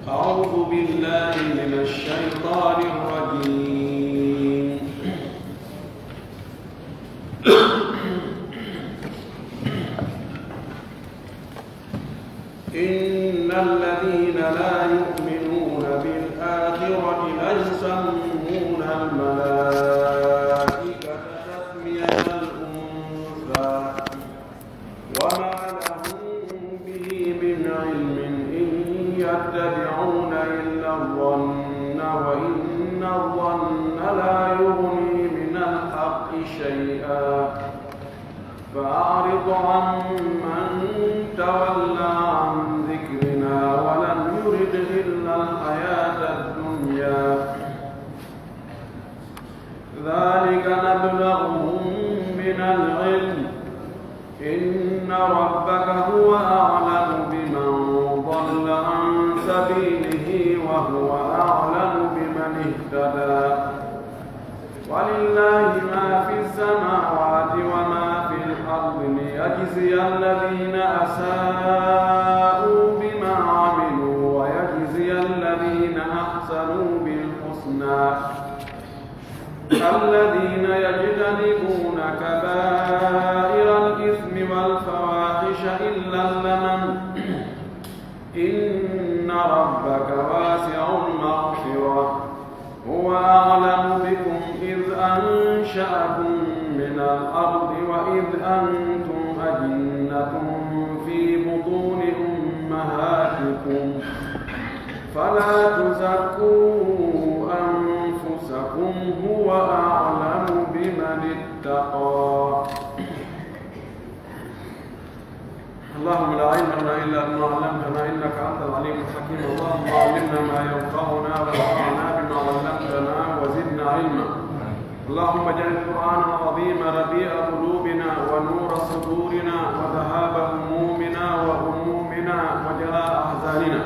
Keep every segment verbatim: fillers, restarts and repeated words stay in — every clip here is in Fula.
أعوذ بالله من الشيطان الرجيم. إن الذين لا يؤمنون بالآخرة لا يسمون الملائكة تسمية الأنثى وما لهم به من علم إن يتبعون إلا الظن وإن الظن لا يغني من الحق شيئا فأعرض عمن تولى عن ذكرنا ولم يرد إلا الحياة الدنيا ذلك مبلغهم من العلم إن ربك هو أعلم بمن ضل عن سبيله وهو أعلم بمن اهتدى ولله ما في السماوات وما في الأرض ليجزي الذين أساءوا بما عملوا ويجزي الذين أحسنوا بالحسنى الذين يجتنبون كبائر الإثم والفواحش إلا اللمم إن ربك واسع المغفرة هو أعلم بكم إذ أنشأكم من الأرض وإذ أنتم أجنة في بطون أمهاتكم فلا تزكوا أنفسكم هو أعلم بمن اتقى اللهم لا علم لنا إلا ما علمتنا إنك أنت العليم الحكيم. اللهم علمنا ما ينفعنا وانفعنا بما علمتنا وزدنا علما. اللهم اجعل القرآن العظيم ربيع قلوبنا ونور صدورنا وذهاب همومنا وغمومنا وجلاء أحزاننا.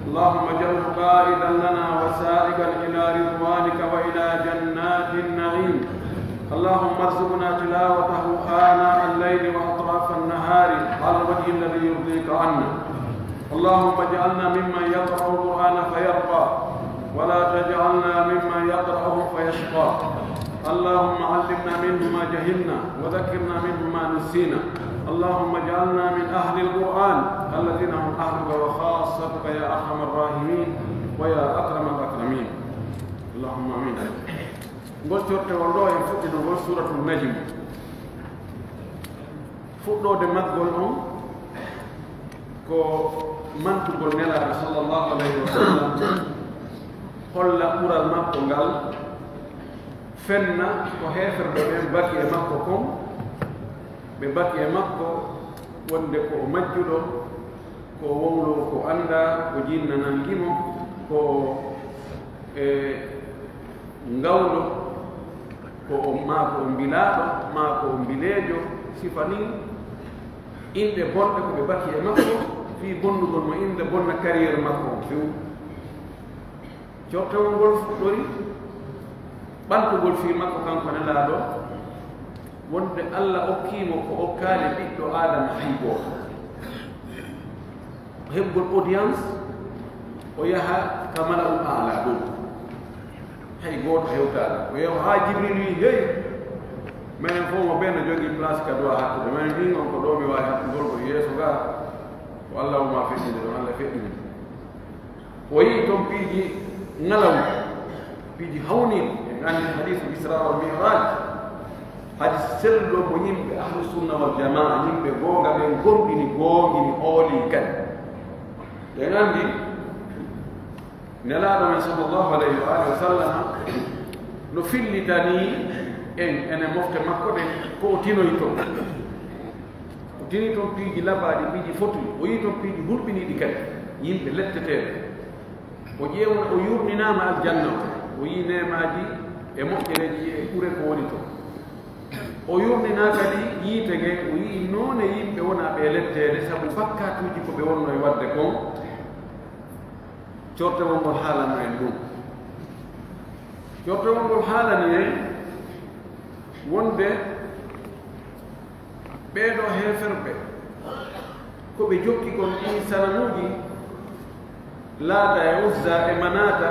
اللهم اجعله قائدا لنا وسائقا إلى رضوانك وإلى جنات النعيم. اللهم ارزقنا تلاوته آناء الليل وأطراف النهار على الوجه الذي يرضيك عنا. اللهم اجعلنا ممن يقرأ القرآن فيرقى ولا تجعلنا ممن يقرأه فيشقى. اللهم علمنا منه ما جهلنا وذكرنا منه ما نسينا. اللهم اجعلنا من أهل القرآن الذين هم أهلك وخاصتك يا أرحم الراحمين ويا أكرم الأكرمين. اللهم آمين. Ngol cortewol ɗo en fuɗɗino ngol Suratul Najm. Fuɗɗoode maggol on ko mantugol Nelaaɗo sallallahu alayhi wa sallam, holla ɓural makko ngal, fenna ko heeferɓe ɓen baki e makko kon, ɓe baki e makko wonde ko o majjuɗo, ko o wowlo, ko o anndaa, ko jinna nangi mo, ko o, e, ngawɗo, ko o, maa ko o mbilaaɗo, maa ko o mbileejo, sifa nii inɗe bonɗe ko ɓe baki e makko, fii bonnugol mo inɗe bonna carrière makko on few. Cortewol ngol fuɗɗori ɓantugol fii makko kanko Nelaaɗo, wonde Alla okkii mo ko okkaali ɓiɗɗo Aadama hay gooto. Heɓgol audience, o yaha ka mala'ul a'la ɗon. Hay gooto hewtaali. O yaha haa Jibril wi'i, "Hey, menen fow mo ɓen no jogii place ka duwaa hattude. Menen min on ko ɗo mi waawi hattugol ko yeeso gaa. Ko Alla o ma feƴƴinde ɗon, Alla feƴƴini." O yi'i ton piiji ŋalawɗi, piiji hawniiɗi. En anndi hadiisu Isra wal Mi'raj. Hadiis selluɗo mo yimɓe Ahlu Sunna wal Jamaa, yimɓe goonga ɓen gomɗini, goongini, hoolii kadi. En anndi Nelaaɗo men sallallahu alayhi wa alihi wa sallam no fillitanii en enen mofte makko ɗen ko o tinoyi ton. O tini ton piiji labaaɗi, piiji fotuɗi. O yi'i ton piiji hulɓiniiɗi kadi, yimɓe letteteeɓe. O ƴeewna, o yurninaama aljanna o. O yi'i neemaaji e moƴƴereeji e ɓure ko woni ton. O yurninaa kadi yiite nge, o yi'i noone yimɓe wonaa ɓe letteede sabu bakkaatuuji ko ɓe wonnoo e waɗde kon. Cortewol ngol haalanno en ɗum. Jortowol ngol haalani en wonde ɓeeɗo heeferɓe, ko ɓe jokki kon ɗii sanamuuji, Laata e Uzza e Manaata,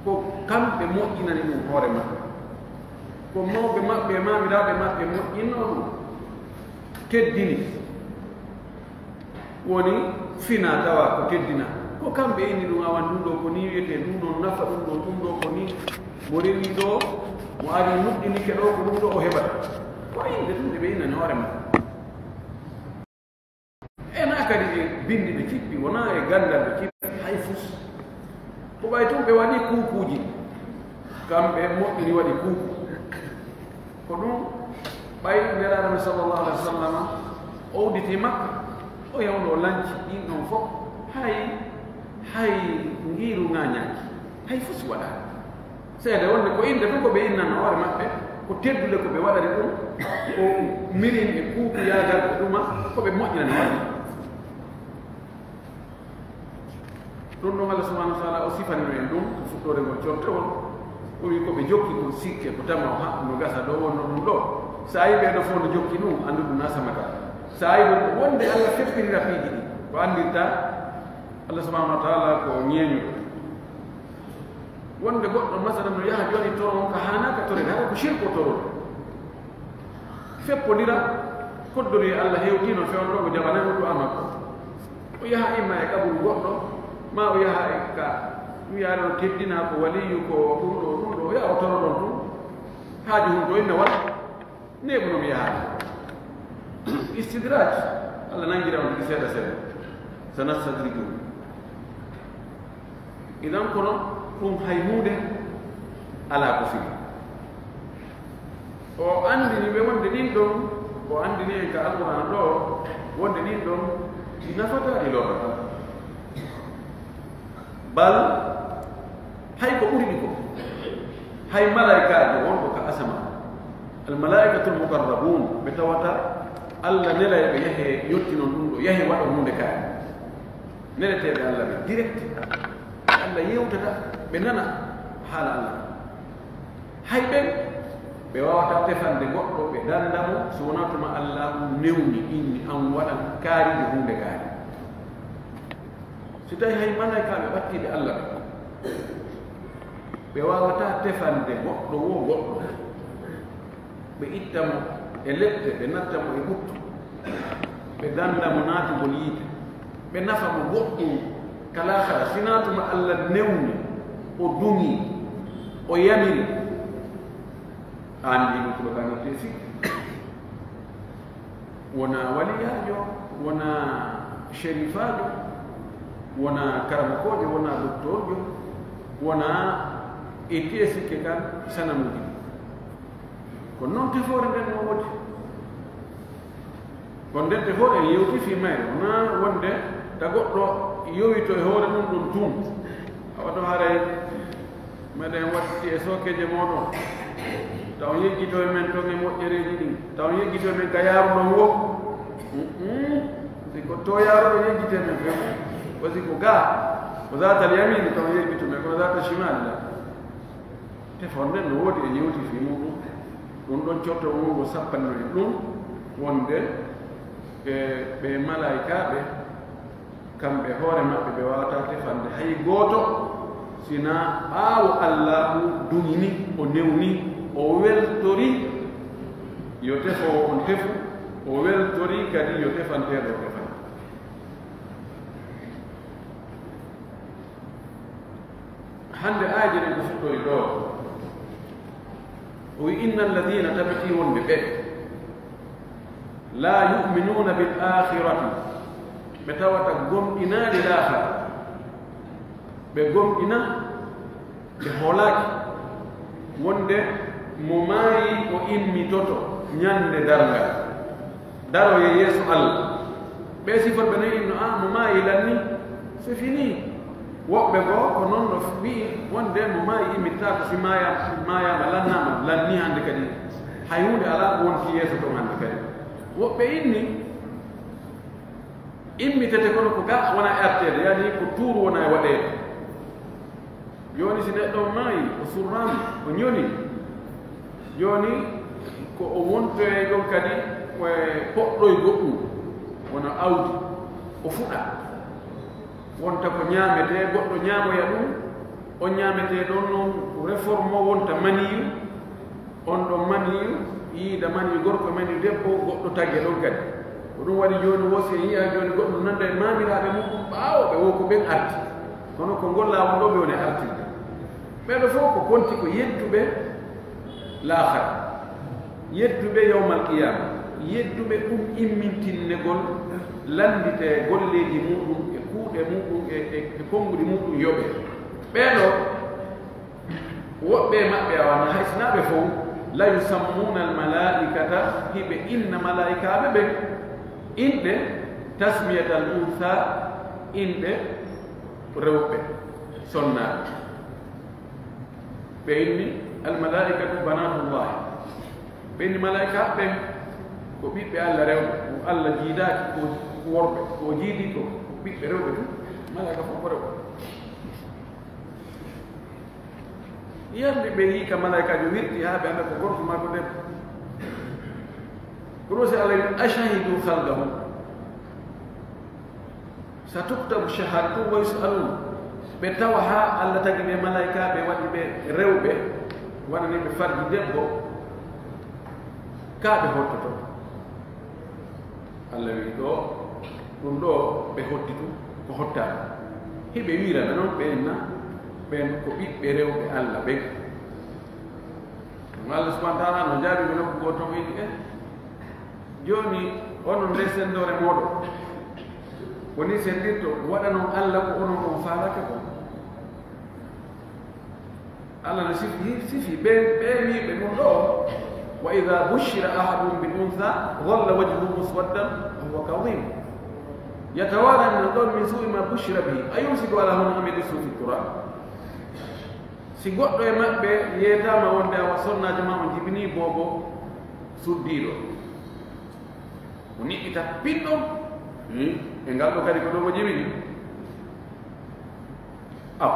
ko kamɓe moƴƴinani ɗum hoore maɓɓe. Ko mawɓe maɓɓe e maamiraaɓe maɓɓe moƴƴinno ɗum, teddini. Woni fina tawa ko teddina. Ko kamɓe inni ɗum, awan ɗum ɗo ko ni wiyetee, ɗum ɗon nafa, ɗum ɗon, ɗum ɗo ko ni. Mo rewi ɗo, mo ari nuɗɗinike ɗo, ko ɗum ɗo o heɓata. Ko innde tun nde ɓe innani hoore maɓɓe. E na kadi e bindi ɓe cippi, wona e ganndal ɓe cippi, hay fus. Ko ɓay tun ɓe waɗi kuukuuji, kamɓe moƴƴini waɗi kuuku. Ko ɗum ɓay Nelaaɗo men sallallahu alaihi wa sallam o udditi Makka, o yawno o lanci ɗin ɗon fof, hay, hay ngiiru ŋaañaaki, hay fus waɗaani. Seede wonde ko innde tun ko ɓe innanno hoore maɓɓe, ko teddude ko ɓe waɗani ɗum, ko mirin e kuuku yaagal e ɗuma, ko ɓe moƴƴinani waɗde. Ɗum ɗon Allah subhanahu wa taala o sifanino en ɗum ko fuɗɗoore ngol cortewol. O wi ko ɓe jokki kon sikke, ko tama o haɓ no gasa ɗo wonno ɗum ɗo. So a yi ɓee ɗo fof no jokki ɗum, anndu ɗum na samata. So a yi ɗum wonde Allah feppinira piiji ɗi, ko anndirta Allah subhanahu wa taala ko ñeeñuɗo. Wonde goɗɗo, masalan, no yaha jooni toron ka haanaaka torede, hara ko shirko toron. Feppodira, koddori e Allah hewtino fewndo ko jaɓanay mo du'a makko. O yaha imma e kaburu goɗɗo, ma o yaha e ka wiyaare o teddina ko waliyu, ko ɗum ɗo, ɗum ɗo, o yaha o toro ɗon tun. Haaju hun to inna wala. Neeɓu no mi yahaade. Istidraj, Allah nangira on tigi seeɗa seeɗa. Sanastadrijuhum. Idan kono ɗum hay huunde alaa ko fii. O anndini ɓe wonde ɗin ɗon, o anndini en ka Alqur'aan ɗo, wonde ɗin ɗon ɗi nafataa, ɗi lorataa. Bal, hay ko ɓuri ɗi ko, hay malaa'ikaajo wonɗo ka asama, al malaa'ikatul muqarrabun, ɓe tawata Allah nelay ɓe yahe yottinon ɗum ɗo, yahe waɗo huunde kaari. Neleteeɓe Allah ɓe direct, ɓe Allah yewtata, ɓe nana haala Allah. Hay ɓen, ɓe waawataa tefande goɗɗo, ɓe dannda mo, so wonaa tuma Allah newni, inni, an waɗan kaariijo huunde kaari. Si tawi hay malaykaaɓe ɓattiiɓe Allah ɓe, ɓe waawataa tefande goɗɗo woo goɗɗo, ɓe itta mo e lepte, ɓe natta mo e ɓuttu, ɓe dannda mo naatugol yiite, ɓe nafa mo goɗɗum ka laakara, si naa tuma Allah newni, o duŋi, o yamiri, aan ɗi ɗum ko ɗo ka nirtee sikki. Wona waliyaajo, wona sherifaajo, wona karamokoojo, wona doktorjo, wona e tiye sikke kan sanamuuji. Ko noon tefoore nden no woodi. Kono nden tefoore en yewti fii mayre, wona wonde ta goɗɗo yowito e hoore mum ɗum tun. A waɗo haray meɗen watti e sookeeje mooɗon, taw on yejjito e men ton e moƴƴereeji ɗin, taw on yejjito e men ka yaaruɗon wo. Mm-mm. Si ko to yaaruɗon yejjite men fen, ko si ko gaa, ko zaatal yamini taw on yejjito men, kono zaatal shimali la. Tefoore nden no woodi e yewti fii muɗum. Ɗum ɗon corto wongo sappanno en ɗum wonde e ɓe malaykaaɓe, kamɓe hoore maɓɓe, ɓe waawataa tefande hay gooto, sinaa ɓaawo Allaahu duŋini, o newni, o weltori yo tefoowo on tefu, o weltori kadi yo tefanteeɗo o tefan. Hannde aaje ɗen ko fuɗɗori ɗo. O wi, "Inna alladina," tabiti wonɓe ɓe, "la yu'minuna bil akhirati," ɓe tawata gomɗinaali laakhara, ɓe gomɗina, ɓe hoolaaki wonde mo maayi o immitoto ñande darngal. Daroye yeeso Allah. Ɓe siforɓe nayi no, a, mo maayi lanni, c'est fini. Woɓɓe goo ko noon no mbi'i wonde mo maayi immittaako si maaya-, maayaama, lannaama, lanni hannde kadi. Hay huunde alaa ko wonti yeeso ɗon hannde kadi. Woɓɓe inni, immitete kono ko ga wona arteede, yani ko tuuru wona e waɗeede. Jooni, si neɗɗo on maayi, o surraama, o ñoni, jooni ko o wontoyay ɗon kadi, ko e poɗɗoy goɗɗum, wona awdi, o fuɗa. Wonta ko ñaametee, goɗɗo ñaamoya ɗum, on ñaametee ɗon non, réforme o wonta maniyu, on ɗon maniyu, yiida maniyu gorko, maniyu debbo, goɗɗo tage ɗon kadi. Ko ɗum waɗi jooni, wo si en yi'a jooni goɗɗum nanda e maamiraaɓe muɗum ɓaawo ɓe, wo ko ɓen arti. Kono ko ngol laawol ɗo ɓe woni artirde. Ɓeeɗo fof ko konti ko yedduɓe laakara, yedduɓe yawmal qiyaama, yedduɓe ɗum immintinnegol, lannditee golleeji muɗum e kuuɗe muɗum e, e, e konnguɗi muɗum yoɓe. Ɓeeɗo, woɓɓe e maɓɓe, awa na hay sinaa ɓe fof, la yusammuuna al malaa'ikata, hiɓe inna malaa'ikaaɓe ɓen inɗe, tasmiyatal unsa, inɗe rewɓe sonnaaɓe. Ɓe inni al malaa'ikatu banaatullah. Ɓe inni malaa'ikaaɓe ɓen ko ɓiɓɓe Alla rewɓe, ko Alla jiidaaki ko worɓe, ko o jiidi ko ɓiɓɓe rewɓe tun. Malaa'ika fof ko rewɓe. Yande ɓe yii ka malaa'ikaajo wirti haa ɓe annda ko gorko maa ko debbo. Ko ɗum si Alla wi, "Ashahidu khalqahum." Satuktabu shahadatuhum wa yus'alun. Ɓe tawa haa Alla tagi ɓe malaa'ikaaɓe, waɗi ɓe rewɓe, waɗani ɓe farji debbo, kaa ɓe hottoto. Alla wi ɗo, ɗum ɗo ɓe hotti tun, ko hottaade. Hiɓe wiira ɓe non, ɓe inna, ɓen ko ɓiɓɓe rewɓe Alla ɓen. Ɗum Alla subhanahu wa ta'ala no jaabi ɓe nokku gooto, o wi'i, "Eh, jooni onon nde senndoore mooɗon, woni senndirto, waɗanon Alla ko onon on faalaka kon?" Alla no sifi, sifi ɓe, ɓe wiiɓe ɗum ɗo, "Wa idha bushira ahaduhum bil untha, dhalla wajhuhu muswaddan wa huwa kadhim. Yatawara min al-qawmi min su'i ma bushira bihi. Ayumsikuhu ala hunin am yadussuhu fit turab." Si goɗɗo e maɓɓe yeetaama wonde awa sonnaajo maa on jibinii boobo suddiiɗo, o niɓɓita pinɗon, hmm, e ngal ɗo kadi ko ɗo mo jibini. Aw.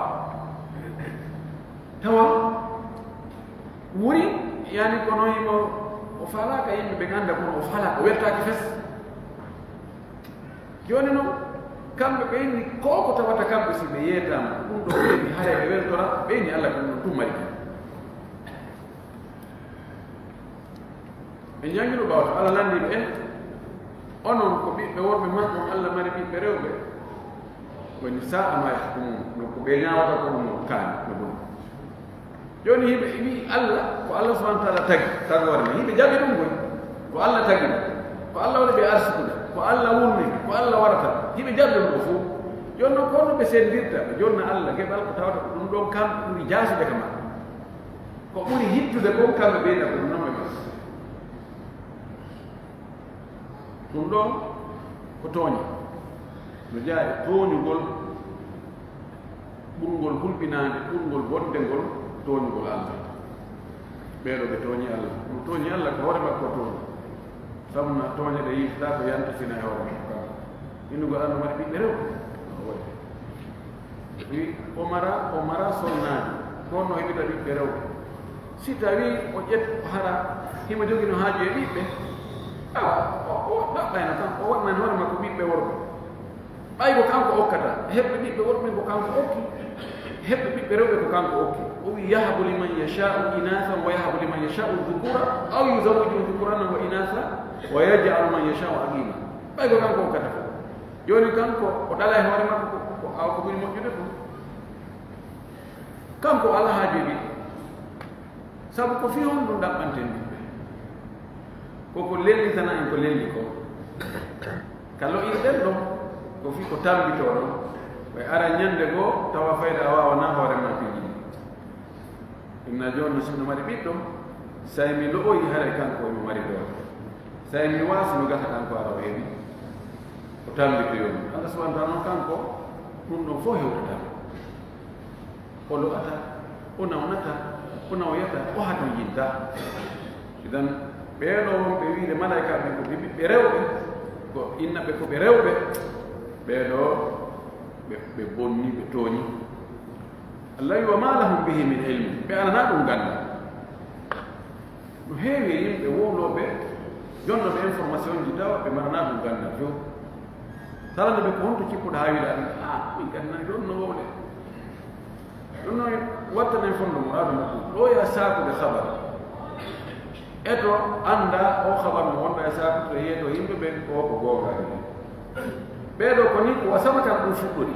Tawa wuri, yani, kono himo, o faalaaka yimɓe ɓe ngannda, kono o faalaaka, o weltaaki fes. Jooni non, kamɓe ɓe inni, ko ko tawata kamɓe, si ɓe yeetaama, ko ɗum ɗo ɓe inni, haray ɓe weltora, ɓe inni Alla ko ɗum ɗum mari. Ɓe njanngi ɗo ɓawto, Alla lanndii ɓe, "Eh, onon ko ɓiɓɓe worɓe maa on, Alla mari ɓiɓɓe rewɓe?" Woni sa'a ma yahkumun, no ko ɓe ñaawata ko ɗum kaani, no boni. Jooni hiɓe wi'i Alla, ko Alla subhanahu wa ta'ala tagi, tagoore men. Hiɓe jaɓi ɗum koy, ko Alla tagi ɗum, ko Alla waɗi ɓe arsikude, ko Alla wurni, ko Alla warata. Hiɓe jaɓi ɗum ɗo fof. Jooni noon, ko honno ɓe senndirta, ɓe jonna Alla geɓal ko tawata ko ɗum ɗon kam ɓuri jaasude ka maɓɓe? Ko ɓuri hittude kon kamɓe ɓe ɗaɓɓude non ɓe mas. Ɗum ɗon ko tooñe. No jeyaa e tooñugol ɓurngol hulɓinaande, ɓurngol bonde ngol, tooñugol Alla. Ɓee ɗoo ɓe tooñii Alla. Mo tooñii Alla ko hoore makko o tooñi. Sabu na tooñe ɗe yiitataa ko yanti fina e hoore makko kanko. Innugol Alla no mari ɓiɓɓe rewɓe. Wi, o mara, o mara sonnaajo, ko honno o heɓirta ɓiɓɓe rewɓe? Si tawii o ƴet-, o hara, himo jogii no haaju e ɓiɓɓe, awa, o, o ɗaɓɓayno kanko, o waɗanani hoore makko ɓiɓɓe worɓe. Ɓay ko kanko okkata, heɓɓe ɓiɓɓe worɓe ko kanko okki, heɓɓe ɓiɓɓe rewɓe ko kanko okki. O wi, "Yahabu liman yasha'u inathan wa yahabu liman yasha'u dhukura, aw yuzawwijuhum dhukurana wa inatha wa yaj'alu man yasha'u aqima." Ɓay ko kanko okkata fof. Jooni kanko o ɗala e hoore makko ko, ko awa ko ɓuri moƴƴude fof. Kanko o alaa haaju e ɓiɓɓe. Sabu ko fii honɗum ɗaɓɓanten ɓiɓɓe? Ko ko lellitana en ko lelli ko. Ka lo'irɗen ɗon, ko fii ko tammbitoo ɗon. Ko e ara ñannde goo, tawa fayda a waawanaa hoore maa piiji ɗin. Ɗum na jooni no sinno mari ɓiɗɗo, say mi lo'oyi haray kanko omo mari doole. Say mi waasi no gasa kanko ara o heɓi, o tammbitoyoo mo. Allah subhanahu wa ta'ala noon kanko, ɗum ɗon fof hewtata. O lo'ata, o nawnata, o nawyata, o hatonjinta. Idan, ɓee ɗoo wonɓe wiide malaykaaɓe ko ɓe ɓiɓɓe rewɓe, ko inna ɓe ko ɓe rewɓe, ɓee ɗoo ɓe, ɓe bonni, ɓe tooñi. Allah wi, "Wa ma lahum bihi min ilmin." Ɓe alana ɗum ganda. No heewi e yimɓe wowlooɓe, jonnooɓe information ji, tawa ɓe marana ɗum ganda few. Talande ɓe ko honto cippuɗa haa wiɗa ɗum, "Ah, min kadi nani ɗon no wowle." Ɗum noon wattanen fondo mo aɗa makko. Ɗo ya saakude habar. E to annda o habar mo wonɗo e saakude to yeeto yimɓe ɓen ko ko goonga ni. Ɓeeɗo ko ni ko wasama kan ɗum fuɗɗori.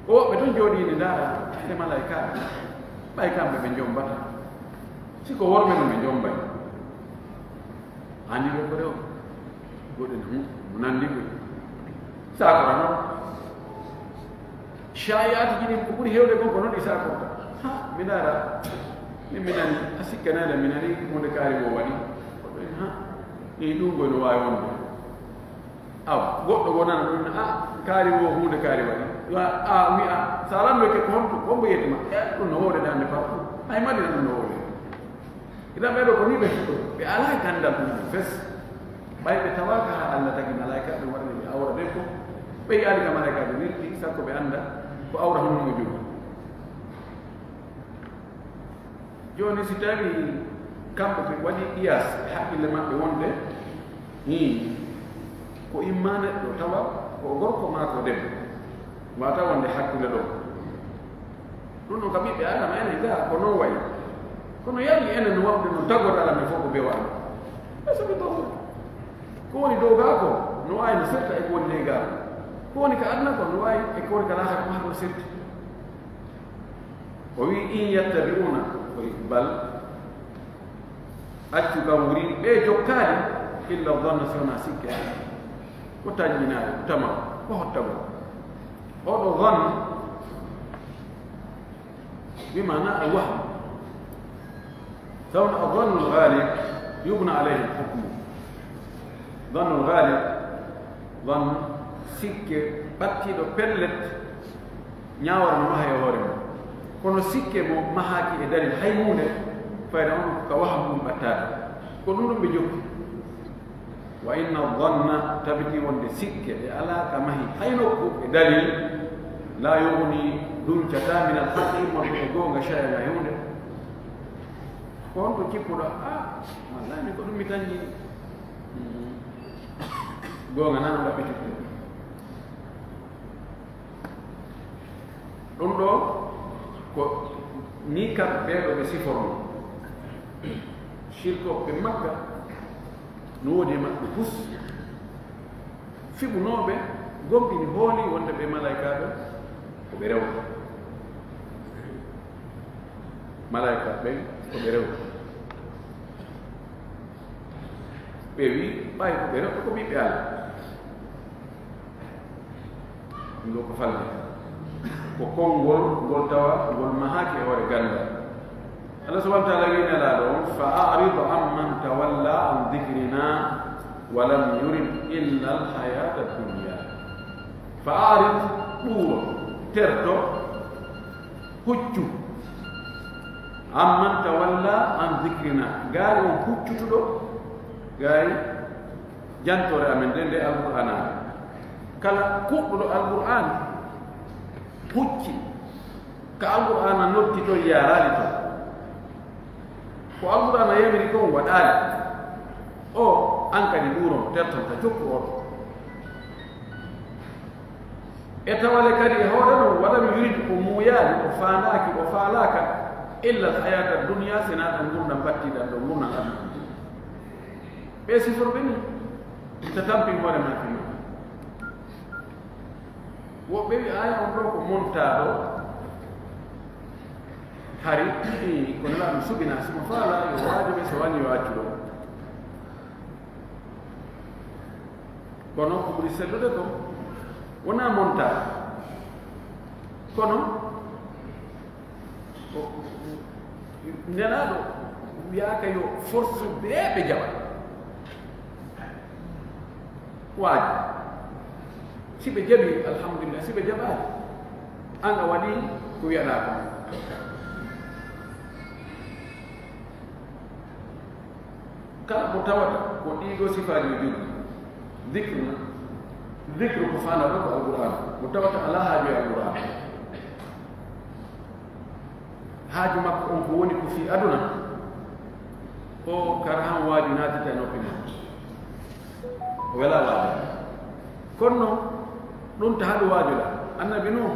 Ko woɓɓe tun jooɗiini ndaara, nde malaykaaɓe. Ɓay kamɓe ɓe njombata. Si ko worɓe no ɓe njombay. Anndi ɓe ko rew. Goɗɗen, hmm, mo nanndi koy. Saakora noon. Caayaati ɗin ko ɓuri heewde kon ko noon ɗi saakorta. Ha, mi ndaara. Min mi nani, a sikkanaa le, mi nani huunde kaari mo waɗi. Ko ɗum, ha, ni ɗum koy no waawi wonde. Awa, goɗɗo wonana ɗum, a, kaari wo huunde kaari waɗi. Yo a, a wi'a, sa lanndike ko honto, ko mbo yetti ma. E, ɗum no hoore dande partout. Hay madina ɗum no hoore. Idan ɓeeɗo ko ni ɓe fuɗɗo, ɓe alaa ganndal ɗum ɗum fes. Ɓay ɓe tawaaka haa Allah tagi malaykaaɓe warde ɓe awra ɓe fof. Ɓe yi'aali ka malaykaaɓe wirti, sakko ɓe annda ko awra honno mo jogii. Jooni, si tawii kamɓe ɓe waɗii qiyaas e hakkille maɓɓe wonde, hii, ko imma neɗɗo tawa ko gorko maa ko debbo, wata wonde hakkunde ɗo. Ɗum ɗon ka ɓiɓɓe Adama enen gaa ko noon wayi. Kono yalli enen no waɗude no tagorɗe Alla men fof ko bewaaɗo. E so ɓe tawrude. Ko woni dow gaa ko no waawi no serta e ko woni ley gaa ko. Ko woni ka aduna ko no waawi e ko woni ka laakara ko haa no serti. O wi, "In yattabi'una," o wi, "bal, accu kam wuri, ɓe jokkaali, illa dhanna, si wonaa sikke, ko tanƴinaare, ko tama, ko hottagol." Oɗo dhann, bi maana al wahm. Taw na dhannu al ghalib yubna alayhi al hukmu. Dhannu al ghalib, dhann, sikke ɓattiiɗo pellet, ñaawara no maha e hoore mum. Kono sikke mo mahaaki e dalil hay huunde, fayda on ko ka wahamu mum ɓattaade. Ko ɗum ɗum ɓe jokki. Wa inna dhanna, tabiti wonde sikke ɗe alaa ka mahi hay nokku e dalil, la yughni, duncata, min al haqqi, immorde ko goonga, shay'an hay huunde. Ko honto cippuɗo? Ah, wallahi min ko ɗum mi tanƴi. Mhm. Goonga nan ɗaɓɓiti ɗum. Ɗum ɗo ko ni kam ɓeeɗo ɓe siforno. Sirkooɓe Makka no woodi e maɓɓe hus. Fiɓunooɓe gomɗini hooli wonde ɓe malaykaaɓe ko ɓe rewɓe. Malaykaaɓe ɓen ko ɓe rewɓe. Ɓe wi, ɓay ko ɓe rewɓe ko ɓiɓɓe Alla. Ɗum ɗo ko falde. Ko konngol ngol tawa ngol mahaaki e hoore ganndal. Allah subhanahu wa ta'ala wi Nelaaɗo on, "Fa a'rid amman tawalla an dhikrina wa lam yurid illa al hayata dunya." Fa a'rid, ɓuuro, terto, huccu. Amman tawalla an dhikrina. Gaari on huccutuɗo, gaari jantoore amen nde, nde Alqur'aana. Kala kuɗɗuɗo Alqur'aan hucci ka Alqur'aana noddi ton, yaaraali ton. Ko Alqur'aana yamiri kon waɗaali. O, an kadi ɓuuron, terton ka jokku oɗo. E tawale kadi e hoore ɗon, walam yurid, o muuyaali, o faandaaki, o faalaaka, illa al hayata dunya, sinaa ɗan ngurndan battiɗan ɗo, ngurndan aduna. Ɓe siforɓe ni, ta tampin hoore maa fino. Woɓɓe wi aya on ɗo ko montaaɗo, hari, i, ko Nelaaɗo suɓina, si mo faala, yo waajo ɓe, so wañi, yo accu ɗo. Kono ko ɓuri sellude ko wonaa montaa. Kono ko Nelaaɗo wiyaaka yo force bee ɓe jaɓa. Waaji. Si ɓe jaɓi, alhamdulillah. Si ɓe jaɓaali, an a waɗi ko wiyaɗaa ko. Kala mo tawata ko ɗii ɗoo sifaaji o jogii, dikru na, dikru ko faandaɗo ko Alqur'aan, mo tawata alaa haaju e Alqur'aan. Haaju makko on ko woni ko fii aduna, o kara han waaju naatita e noppi makko. O welaa waaju. Kono non, ɗun ta haɗu waaju la. Annabi Nuh,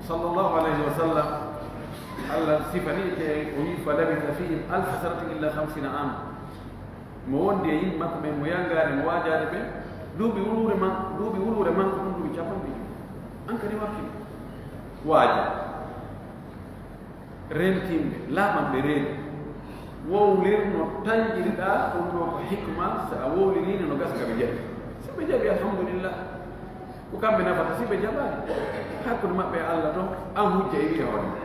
sallallahu alayhi wa sallam, Allah sifanii te, o wi'i, "Fa labitha fihim alfa sanatin illa khamsina ama." Mo wondi e yimɓe makko ɓen, mo yangaade, mo waajaade ɓen, duuɓi wuluure man, duuɓi wuluure man ko ɗun duuɓi cappanɗe jowi. An kadi wakkil. Waaja. Rentinɓe, laaɓanɓe reedu. Wowlir no tanƴiriɗaa, ɗun ɗoo ko hikma, si a wowlirii ne no gasa ka ɓe jaɓi. Si ɓe jaɓi, alhamdulillah. Ko kamɓe nafata, si ɓe jaɓaali, hakkunde maɓɓe e Allah ton, an hujja e wi'e hoore ma.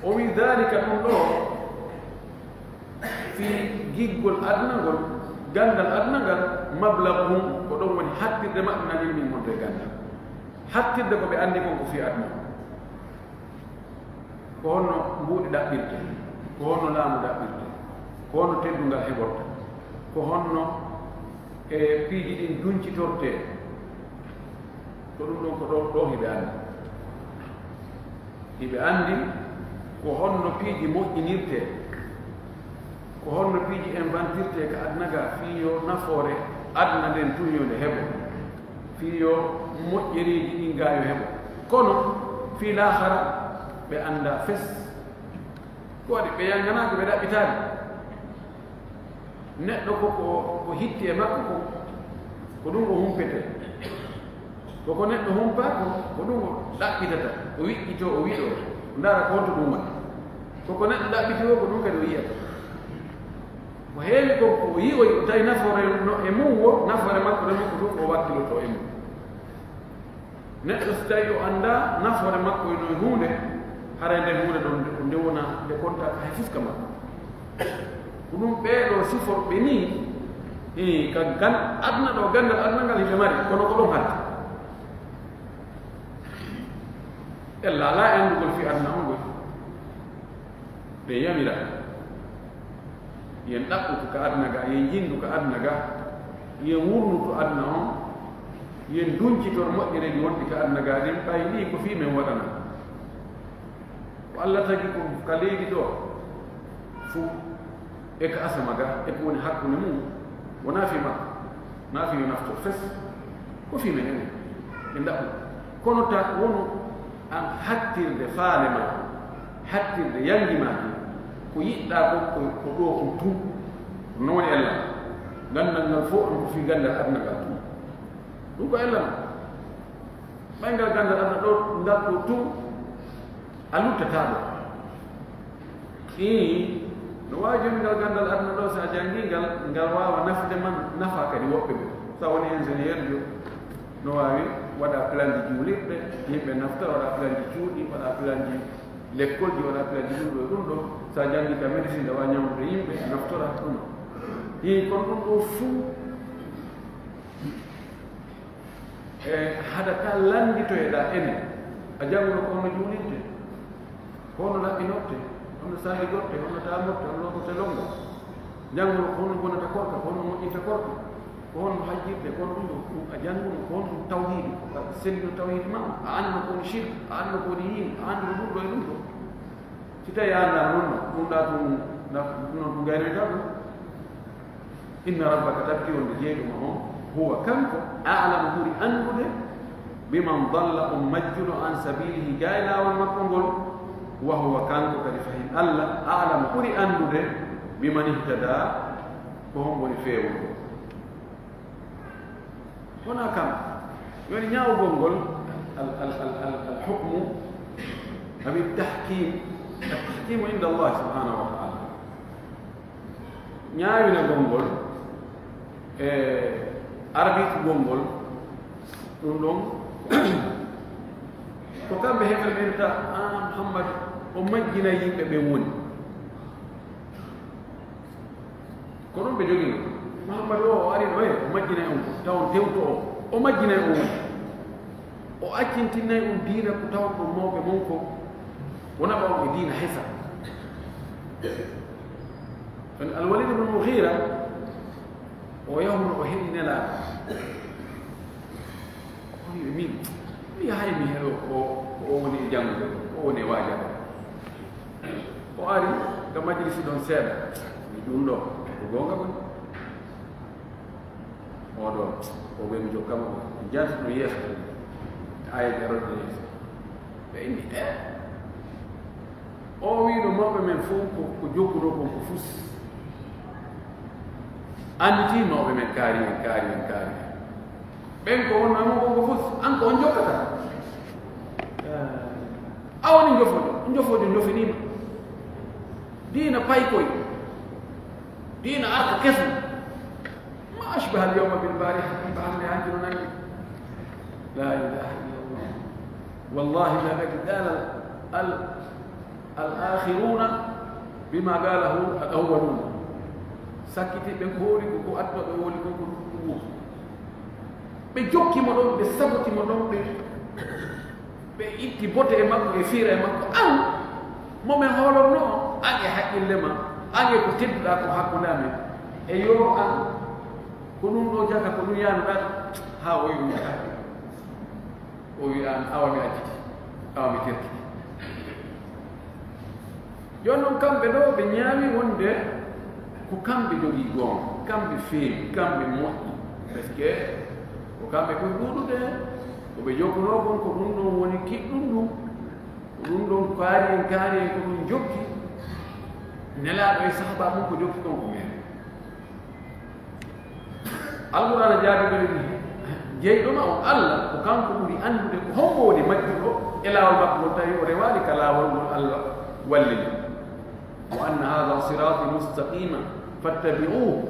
O wi'i, "Dhalika", ɗun ɗoo, fii giggol aduna ngol, ganndal aduna ngal, "mablaghum", ko ɗon woni hattirde maɓɓe, "min al-ilmi", wonde e ganndal. Hattirde ko ɓe anndi kon ko fii aduna. Ko honno mbuuɗi ɗaɓɓirtee? Ko honno laamu ɗaɓɓirtee? Ko honno teddungal heɓorta? Ko honno e piiji ɗin duncitortee? Ko ɗun ɗon ko ɗo, ɗo hiɓe anndi. Hiɓe anndi ko honno piiji moƴƴinirtee, ko honno piiji inventirtee ka aduna ga fii yo nafoore aduna nden tun yo nde heɓo, fii yo moƴƴereeji ɗin ga yo heɓo. Kono fii laahara ɓe anndaa fes. Ko waɗi ɓe yanganaaka, ɓe ɗaɓɓitaali. Neɗɗo ko, ko, ko hitti e makko ko, ko ɗun o humpetee. Ko ko neɗɗo humpaa ko, ko ɗun o ɗaɓɓitata, o wiƴƴitoo, o wiɗoo, ndaara ko honto ɗun woni. Ko ko neɗɗo ɗaɓɓiti o, ko ɗun kadi o yi'ata. Ko heewi kon ko o yi'oyi, o tawi nafoore no e mun wo, nafoore makko remo ko ɗun o wakkilotoo e mun. Neɗɗo si tawi o anndaa nafoore makko e no e huunde, haray nden huunde ɗon nde, nde wona, nde kontaaka hay fuska makko. Ko ɗun ɓee ɗoo siforɓe nii, ii, ka gan-, aduna ɗoo, ganndal aduna ngal hiɓe mari, kono ko ɗon hatti. Ella alaa e anndugol fii aduna on ɗon. Ɓe yamira, yen ɗaɓɓutu ka aduna ga, yen jinndu ka aduna ga, yen wurnutu aduna on, yen duncitor moƴƴereeji wonɗi ka aduna ga ɗin, ɓay ɗii ko fii men waɗana. Ko Allah tagi ko ka leydi ɗoo fuu, e ka asama ga, e ko woni hakkunde mun, wonaa fii makko. Naa fii yo naftor fes, ko fii men enen, ɓe ndaɓɓu. Kono ta wonu an hattirde faale maa, hattirde yanngi maa, ko yiɗɗaa ko, ko, ko ɗoo ɗun tun. No woni ella. Ganndal ngal fow on ko fii ganndal aduna ngal tun. Ɗun ko ella non. Ɓay ngal ganndal aduna ɗoo, ngal ɗoo tun, a luttataa ɗoo. Ii, no waawi jooni ngal ganndal aduna ɗoo, si a janngii ngal, ngal waawa nafde ma, nafa kadi woɓɓe ɓe. Si a woni ingénieur jo, no waawi waɗa planji juulirɗe, yimɓe naftora, waɗa planji cuuɗi, waɗa planji lekkolji, waɗa planji ɗun ɗoo e ɗun ɗoo. Si a janngii ka médecine, a waawi ñawnude yimɓe, a naftora ɗun. Ii, kono ɗun ɗoo fuu, e hada ka lannditoyeɗaa enen, a jannguno ko honno juulirtee, ko honno laɓɓinortee, honno salligortee, honno taamortee, honno lootortee lonngal. Jannguno ko honno bonata korka, ko honno moƴƴinta korka, ko honno hajjirtee, ko honno ɗun ɗoo, ɗun a jannguno, ko honno ɗun tawhiidu, a sellino tawhiidu maa, a annduno ko woni shirk, a annduno ko woni yiin, a annduno ɗun ɗoo e ɗun ɗoo. Si tawii a anndaa non, ɗun ɗaa tun, na-, ɗun non ɗun gaynoyta ɗun. Inna rabbaka, tabiti wonde jeyɗo ma on, huwa kanko, a'lamu, ɓuri anndude, biman dalla, on majjuɗo, an sabilihi, ga e laawol makko ngol, wa huwa, kanko kadi fahin Allah, a'lamu, ɓuri anndude, biman ihtada, ko hon woni feewuɗo. Wonaa kam. Woni ñaawugol ngol, al, al, al, al, al hukmu, awi tahkim, al tahkimu inda Allah subhanahu wa ta'ala. Ñaawinagol ngol, e arbitrugol ngol, ɗun ɗon, ko kamɓe heɓre ɓen ta, "Ah, Muhammad, o majjinay yimɓe ɓen woni." Ko ɗun ɓe jogino. Muhammadu o, o ari ɗoo, e, o majjinay on ko, taw on tewto o. O majjinay on woni. O accintinnay on diina ko taw ɗon mawɓe mon ko, o naɓa on e diina hesa. Kono Al-Walid ibn Mughira, o yahuno o heɗi Nelaaɗo. O wi'i, "Min, mi yahay mi heɗo ko, ko o woni e janngude, ko o woni e waajade." O ari ga majlisi ɗon seeɗa, mi ɗum ɗo ko goonga woni. Oɗo o ɓe mi jokkama o janti ɗum yeeso. Aya jaroɗe yeeso. Ɓe inni e o wiino mawɓe men fof ko jokkuno kon ko fus. Anditi mawɓe men kaari en kaari en kaari en. Ɓen ko wonno e mum kon ko fus an ko on jokkata. A woni njofoojo njofoojo njofiniima. Diina paykoy. Diina arka kesu. Ma ashbaha al yawma bil bariha. Ba hande hanki no nangi. La ilaha illallah. Wallahi laqad qala al al akhiruna bima qalahu al awwalun. Sakkitiɓe ko hori ko ko adduɓe woni ko ko ɗum. Ɓe jokki mo ɗon ɓe saboti mo ɗon ɓe ɓe itti bote e makko e fiira e makko an. Mo men hoolorno an e haqqille ma an e ko tedduɗa ko hakkunde amen. E yo an ko ɗum ɗo jaka ko ɗum yanuɗa. Ha o yi ɗum jaka. O wi an awa mi acciti awa mi terkiti. Jooni noon kamɓe ɗo ɓe ñaawi wonde ko kamɓe jogii goonga kamɓe feewi kamɓe moƴƴi. Parce que ko kamɓe ɓuri ɗuuɗude ko ɓe jokkunoo kon ko ɗum ɗon woni kiɗɗum ɗum. Ko ɗum ɗon kaari en kaari en ko ɗum jokki. Nelaaɗo e sahaba mum ko jokki kon ko men. Alqur'aana jaabi ɓe ni jeyɗo ma on allah ko kanko ɓuri anndude ko hombo woni majjurɗo e laawol makko ngol tawi o rewaali ka laawol ngol allah wallini. Wa anna hada sirati mustaqima fattabi'uhu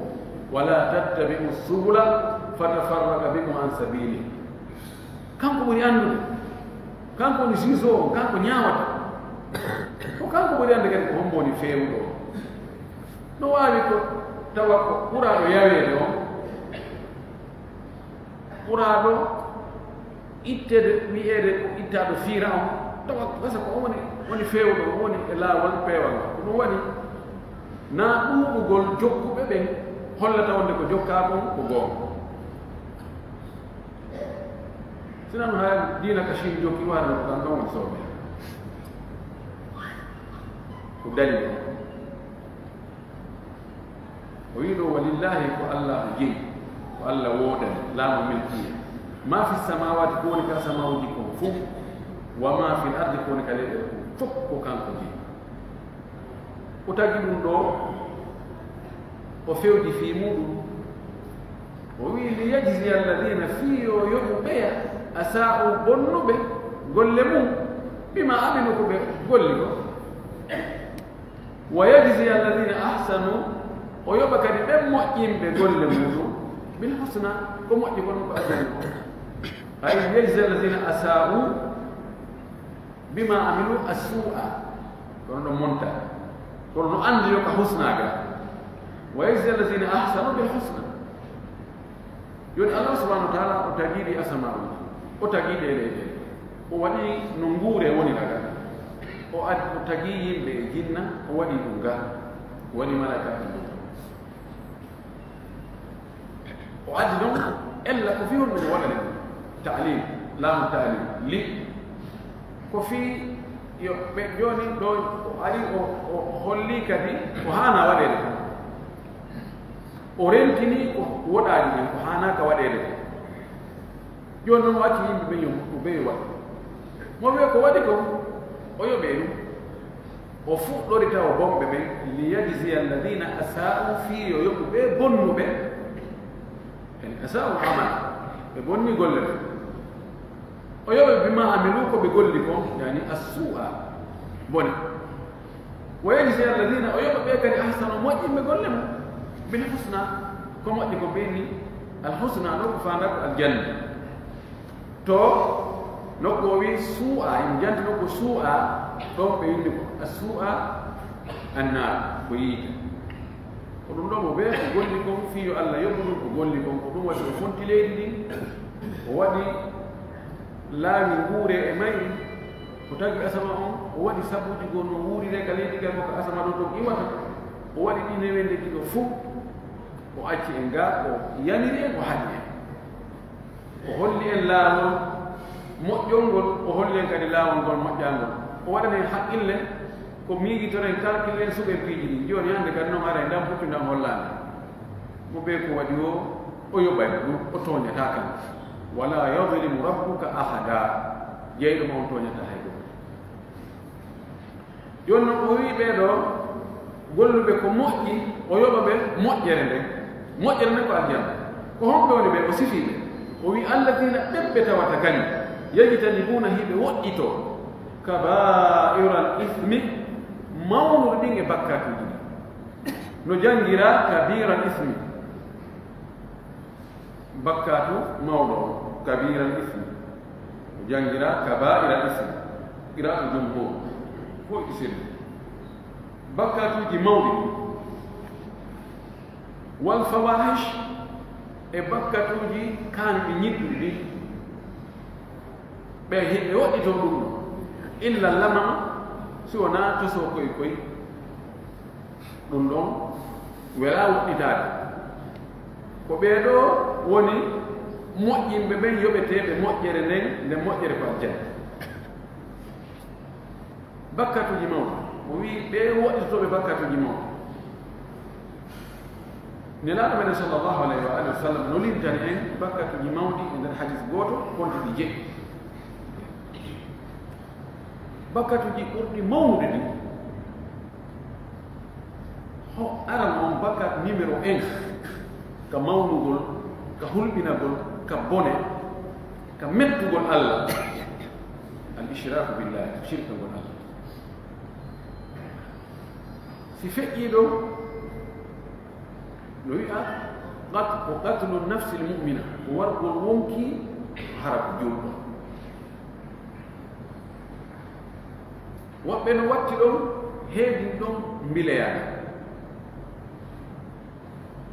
wala tattabi'u subula fatafarraqa bikum an sabili. Kanko ɓuri anndude kanko woni juge o kanko ñaawata. Ko kanko ɓuri annde kadi ko hombo woni feewuɗo o. No waawi ko tawa ko ɓuraaɗo yaweede on ɓuraaɗo itteede wiyeede ko ittaaɗo fiira on tawa gasa ko on woni woni feewuɗo on woni e laawol peewal ko ɗum waɗi. Naa ɗuuɗugol jokkuɓe ɓen hollata wonde ko jokkaa kon ko goonga. Sinan hay diina ka Chine jokki waɗano ko tan ɗon woni soɓe ko dali ɗon. O wiɗo walillahi ko allah o jeyi ko allah woodani laamu milkiya. Ma fi samawati ko woni ka samawuji kon fof wa ma fi l ardi ko woni ka leyɗe ɗo fof ko kanko jeyi. O tagi ɗum ɗo o fewji fii muɗum. O wii li yajziya alladina fii yo yoɓu ɓeya a sa'u bonnuɓe golle mum bima amilu ko ɓe golli ko. Wa yajziya alladina ahsanu o yoɓa kadi ɓen moƴƴinɓe golle muɗum bil husna ko moƴƴi kono ko aljanna. Ay yajziya alladina asa'u bima amilu assu'a. Kono no monta kono no andi yo ka husna ga. Wa yajzi alladhina ahsanu bil husna. Yoni allah subhanahu wa taala o tagiri asama'u o tagiri e leyɗe o waɗi no nguure woni raga. O ad o tagi yimɓe e jinna o waɗi ɗum ga o waɗi malaka ɗum o addi ɗon ella ko fii honɗum waɗani ɗum ta'lim laamu ta'lim li ko fii yo ɓe jooni ɗo o ari o holli kadi ko haana waɗeede kon o rentini ko woɗaani ɗen ko haanaaka waɗeede kon. Jooni noon o acci yimɓe ɓen yo moɗɗu ɓe yo waɗu mo wiya ko waɗi kon o yoɓee ɗum. O fuɗɗori tawa bonɓe ɓen liyajziya alladina asa'u fii yo yoɓu ɓe bonnuɓe. Yani asa'u amal ɓe bonni golle ɓe o yoɓe bima amilu ko ɓe golli kon yani assu'a bone. Wa yajziya alladina o yoɓa ɓe kadi ahsanu moƴƴinɓe golle mum bil husna ko moƴƴi ko ɓenni. Al husna ɗo ko fanda ko aljanna. To nokku o wi suu'a imo janti nokku suu'a. Ɗon ɓe winndi ko a suu'a annaar ko yiite. Ko ɗum ɗo mo ɓe ko golli kon fii yo allah yoɓu ɗum ko golli kon ko ɗum waɗi o fonti leydi ndin. O waɗi laawi nguure e mayri ko tagi asama on o waɗi sabuuji goo no wuurire ka leydi ga ko ka asama ɗo ɗum iwata. O waɗi ɗi newende ɗiɗo fuu o acci en ga o yamiri en o haɗi en. O holli en laawol moƴƴol ngol o holli en kadi laawol ngol moƴƴaangol. O waɗani en haqqille Ko miijitoren, kalkilen, suɓen piiji ɗin. Jooni hannde kadi non haray ndan puccu ndan hollaande. Mo ɓe ko waɗi o, o yoɓay ɗum, o tooñataa kan. Wala yadlimu rabbuka ahada. Jeyɗo ma on tooñataa hay gooto. Jooni non o wi'i ɓee ɗoo golluɓe ko moƴƴi, o yoɓa ɓe moƴƴere nden. Moƴƴere nden ko aljanna. Ko honɓe woni ɓe? O sifii ɓe. O wi'i, "Alladina, ɓen ɓe tawata kadi, yajtanibuuna, hiɓe woɗɗitoo, kabairal ismi, mawnuɗi ɗin e bakkatuuji ɗin." No janngiraa kabiral ismi. Bakkatu mawɗo on, kabiral ismi. O janngiraa kabairal ismi. Qiraatu jumhur. Fof ɗi selli. Bakkatuuji mawɗi ɗin. Wal fawahish, e bakkatuuji kaanuɗi ñiɗɗuɗi ɗin. Ɓe hiɓe woɗɗitoo ɗum ɗon. Illa lamama, si wonaa tosoo koy koy. Ɗum ɗon welaa woɗɗitaade. Ko ɓee ɗoo woni moƴƴinɓe ɓen, yoɓeteeɓe moƴƴere nden, nden moƴƴere ko aljanna. Bakkatuuji mawɗi. O wi'i ɓee woɗɗitotooɓe bakkatuuji mawɗi. Nelaaɗo meɗen sallallahu alayhi wa alihi wa sallam no lintani en bakkatuuji mawɗi e nder hadis gooto, konti ɗi jeɗɗi. Bakkatuuji ɓurɗi mawnude ɗin, ho aran on, bakkat numéro un, ka mawnugol, ka hulɓinagol, ka bone, ka mettugol Allah, al ishraku billahi, shirkagol Allah. Si feƴƴii ɗon, no wi'a, qat-, ko qatlu nafsil mu'mina, ko wargol wonkii, hara ko juulɗo. Woɓɓe no watti ɗon, heedin ɗon mbileyaagal.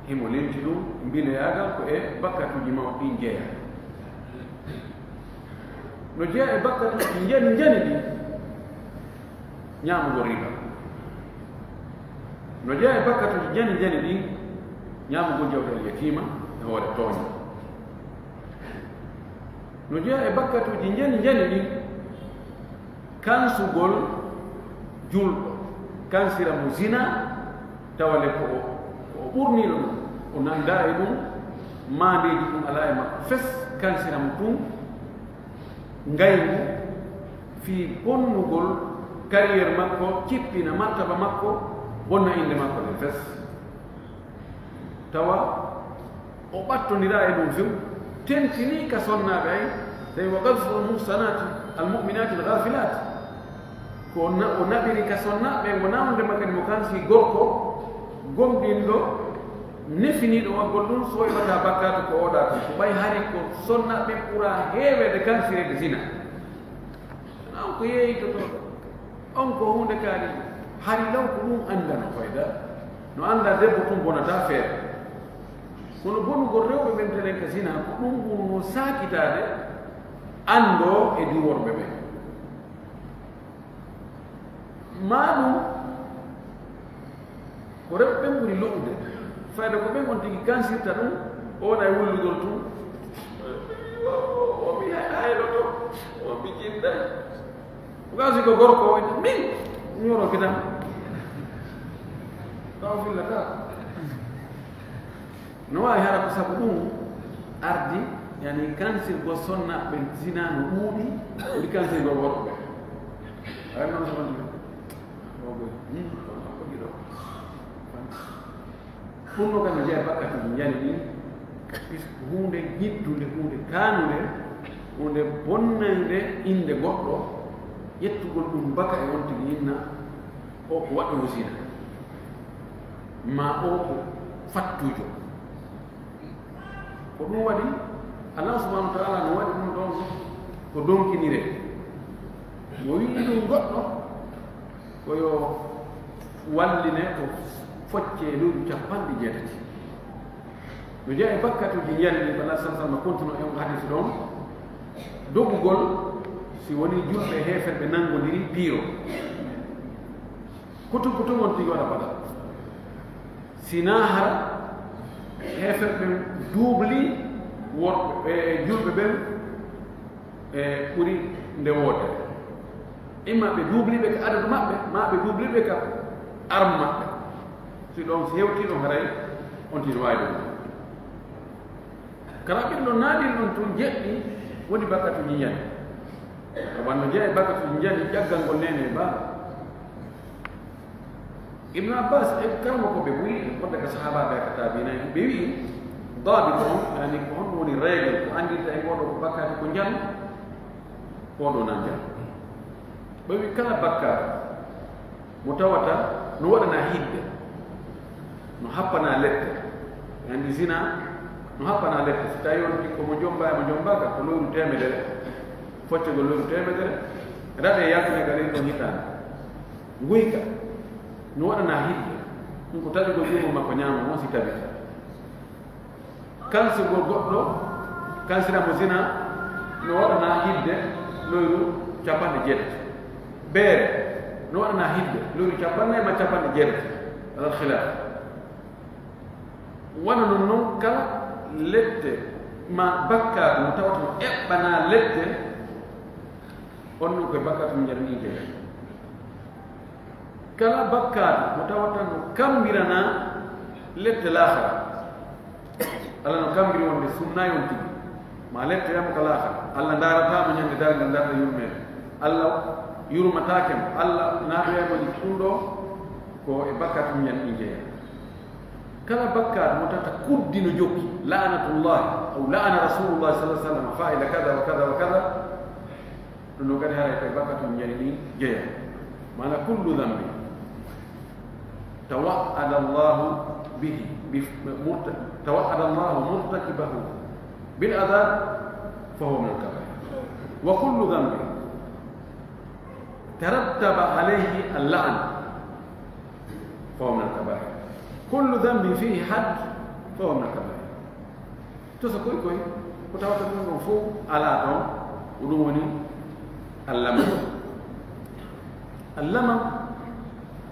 Himo lenti ɗum, mbileyaagal ko e bakkatuuji mawɗi ɗin jeyaa. No jeyaa e bakkatuuji njani njani ɗin, ñaamugol riba. No jeyaa e bakkatuuji njani njani ɗin, ñaamugol jawdi al yatiima e hoore tooñe. No jeyaa e bakkatuuji njani njani ɗin, kansugol julɗo, kansira mo zina, tawa le ko o, ko o ɓurniiɗo ɗum, o nanndaa e ɗum, maandeeji ɗum alaa e makko fes, kansira mo tun, ngayngu, fii bonnugol carrière makko, cippina martaba makko, bonna innde makko nden fes. Tawa o ɓattondiraa e ɗum few, tentinii ka sonnaaɓe ay, tawi wa qadful muhsanaati al mu'minaati al gaafilaat. Ko na-, o naɓiri ka sonnaaɓe, wonaa wonde makani mo kansi gorko gomɗinɗo, nefiniiɗo waggol ɗum, so o heɓataa bakkaatu ko oɗaa kon. Ko ɓay hari ko sonnaaɓe ɓuraa heeweede kansireede zina. On ko yeeyitotooɗo. On ko huunde kaari. Hari law ko ɗum annda no fayda. No annda debbo tun bonata feere. Kono bonugol rewɓe ɓen tenen ka zina, ko ɗum ɓurnoo saakitaade anndoo e diworɓe ɓen. Maa ɗum ko rewɓe ɓen ɓuri lo'ude. Fayda ko ɓen on tigi kansirta ɗum, o wona e wullugol tun. O, o, o mi hay-, haylo ɗo, o mi jinday. Ko gasi ko gorko o woni, min, mi woro kitan. Taw fillata. No waawi hara ko sabu ɗum ardi, yani kansirgol sonnaaɓe zina no ɗuuɗi, ɓuri kansirgol worɓe. Ay noon so wonde. Ɗum ɗo kam no jeyaa bakkatuuji njani ɗin, puisque huunde ñiɗtunde, huunde kaanude, huunde bonnayde innde goɗɗo, ƴettugol ɗum baka e on tigi inna, o ko waɗɗo zina, maa o ko fattuujo. Ko ɗum waɗi, Allah subhanahu wa ta'ala no waɗi ɗum ɗon ko donkinire. Mo wi'i ɗum goɗɗo, ko yo walline ko focce lewru capanɗe jeetati. No jeyaa e bakkatuuji njani ɗin, bana sam sam no kontuno e on hadisi ɗon. Dogugol, si woni julɓe heeferɓe nanngondiri piiro. Kutum kutum on tigi waɗa badal. Si naa hara heeferɓe ɓen duubli worɓe, e, julɓe ɓen, e, ɓuri nde wootere. Imma ɓe duubliɓe ka adadu maɓɓe, ma ɓe duubliɓe ka arme maɓɓe. Si ɗon, si hewti ɗon, haray on tigi no waawi ɗum. Kala ɓen ɗon naadin ɗon tun jeɗɗi woni bakkatuuji njani. Wano jeya e bakkatuuji njani, ƴaggangol neene e baaba. Ibnu Abbas e kanko ko ɓe ɓuri, wonde ka sahaabaaɓe e ka taabiina, ɓe wi'i, daabit on, yani ko honɗum woni règle, ko anndirta e ngoɗo ko bakkaatu ko njanu, ko ɗo nan njanu. Ɓe wi'i kala bakkaatu mo tawata no waɗana hidde, no happana lette, yani zina, no happana lette, si tawi on ko mo jomba e mo jombaaka, ko lewru teemedere, foccegol lewru teemedere, raɗe yaltine ka ɗin ɗon hitaande. Nguyka no waɗana hidde, ɗum ko taƴugol junngo makko ñaamo on si tabiti. Kansugol goɗɗo, kansira mo zina, no waɗana hidde lewru capanɗe jeetati. Beere no waɗana hidde lewru capanɗe ma capanɗe jeetati, alal khilaaf. Wano non non kala lette ma bakkaatu mo tawata no eɓɓana lette, on non koye bakkaatu mo jaraniije. Kala bakkaatu mo tawata no kammbirana lette laakara. Alla no kammbiri wonde sunnaay on tigi. Ma lette yamo ka laakara. Alla ndaarata mo ñande darngal ndarɗa yurmeende. Alla yurmataake mo. Alla naatoyay mo ɗi ɗum ɗo ko e bakkaatu ñan ɗi jeeya. Kala bakkaatu mo tawata kuddi no jokki, la'natullahi, aw la'ana Rasulullahi sallallahu alaihi wasallam fa'ila kada wa kada wa kada, ɗum ɗon kadi haray koye bakkaatu ñani ɗin jeeya. Maana kullu dhanbi tawa'ada Allahu bihi, bi-, murta-, tawa'ada Allahu murtakibahu bil adhab fa huwa min al-kaba'ir. Wa kullu dhanbi tarattaba alayhi al-la'n fa huwa min al-kaba'ir. Kullu dhanbin fihi hadd fa huwa min al-kaba'ir. Toso koy koy, ko tawata ɗum ɗon fof alaa ɗon, ko ɗum woni allamam. Allamam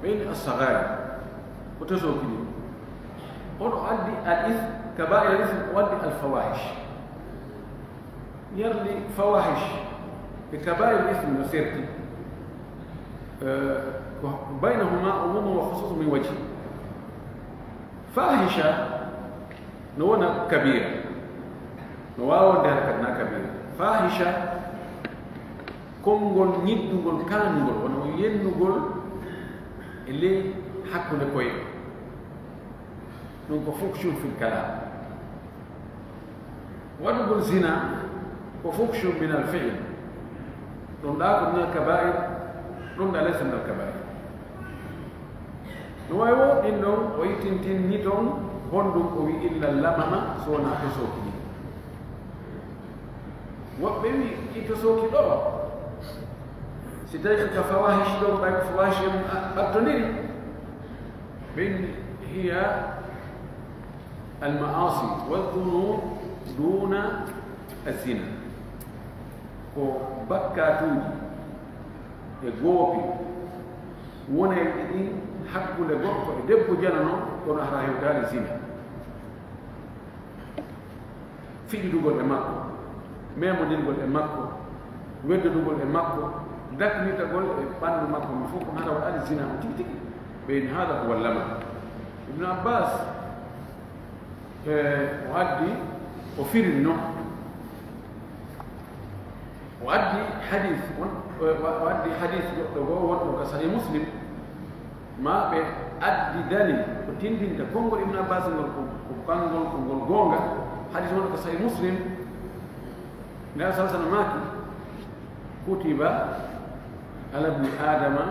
ɓen as-saghair, ko toso kini. Hono addi al-ithm, kaba'ir al-ithm, o addi al-fawahish. Yarli fawahish e kaba'ir al-ithm no serti. Eh, ko baynahuma umumun wa khususun min wajhi. Fahisha no wona kabira, no waawa wonde hara kadi na kabira. Fahisha, konngol ñiddungol, kaanungol, wona o yennugol e ley hakkunde koyɗe. Ɗum ko fuhshun fil kalam. Waɗugol zina ko fuhshun min al fi'l. Ɗum ɗa ko min al kaba'ir, ɗum ɗa laysa min al kaba'ir. No wawi wo ɗin ɗon o yittintinni ton honɗum o wi illa lamama so wona tosooki ɗin. Woɓɓe wi i tosooki ɗo, si tawi ka fawahish ɗo, ɓay ko fawahish en ɓattondiri, ɓen hiya al-ma'asi wa dhunub duna az-zina. Ko bakkatuuji e goopi wonayɗi ɗin hakkunde gorko e debbo janano, kono hara hewtaali zina. Fiɗidugol e makko, memondirgol e makko, weddodugol e makko, daknitagol e ɓanndu makko, mi fof ko hara waɗaali zina mo tigi tigi. Ɓe in hada huwa lama. Ibnu Abbas, e, o addi, o firiri noon. O addi hadis, on, o, o addi hadis goɗɗo goo wonɗo ka Sahih Muslim, ma ɓe addi dalil ko tindinta konngol Ibnu Abbas ngol, ko, ko kanngol, ko ngol goonga. Hadis wonɗo ka Sahih Muslim, Nabi sallallahu alaihi wasallam maaki, kutiba ala ibni Adama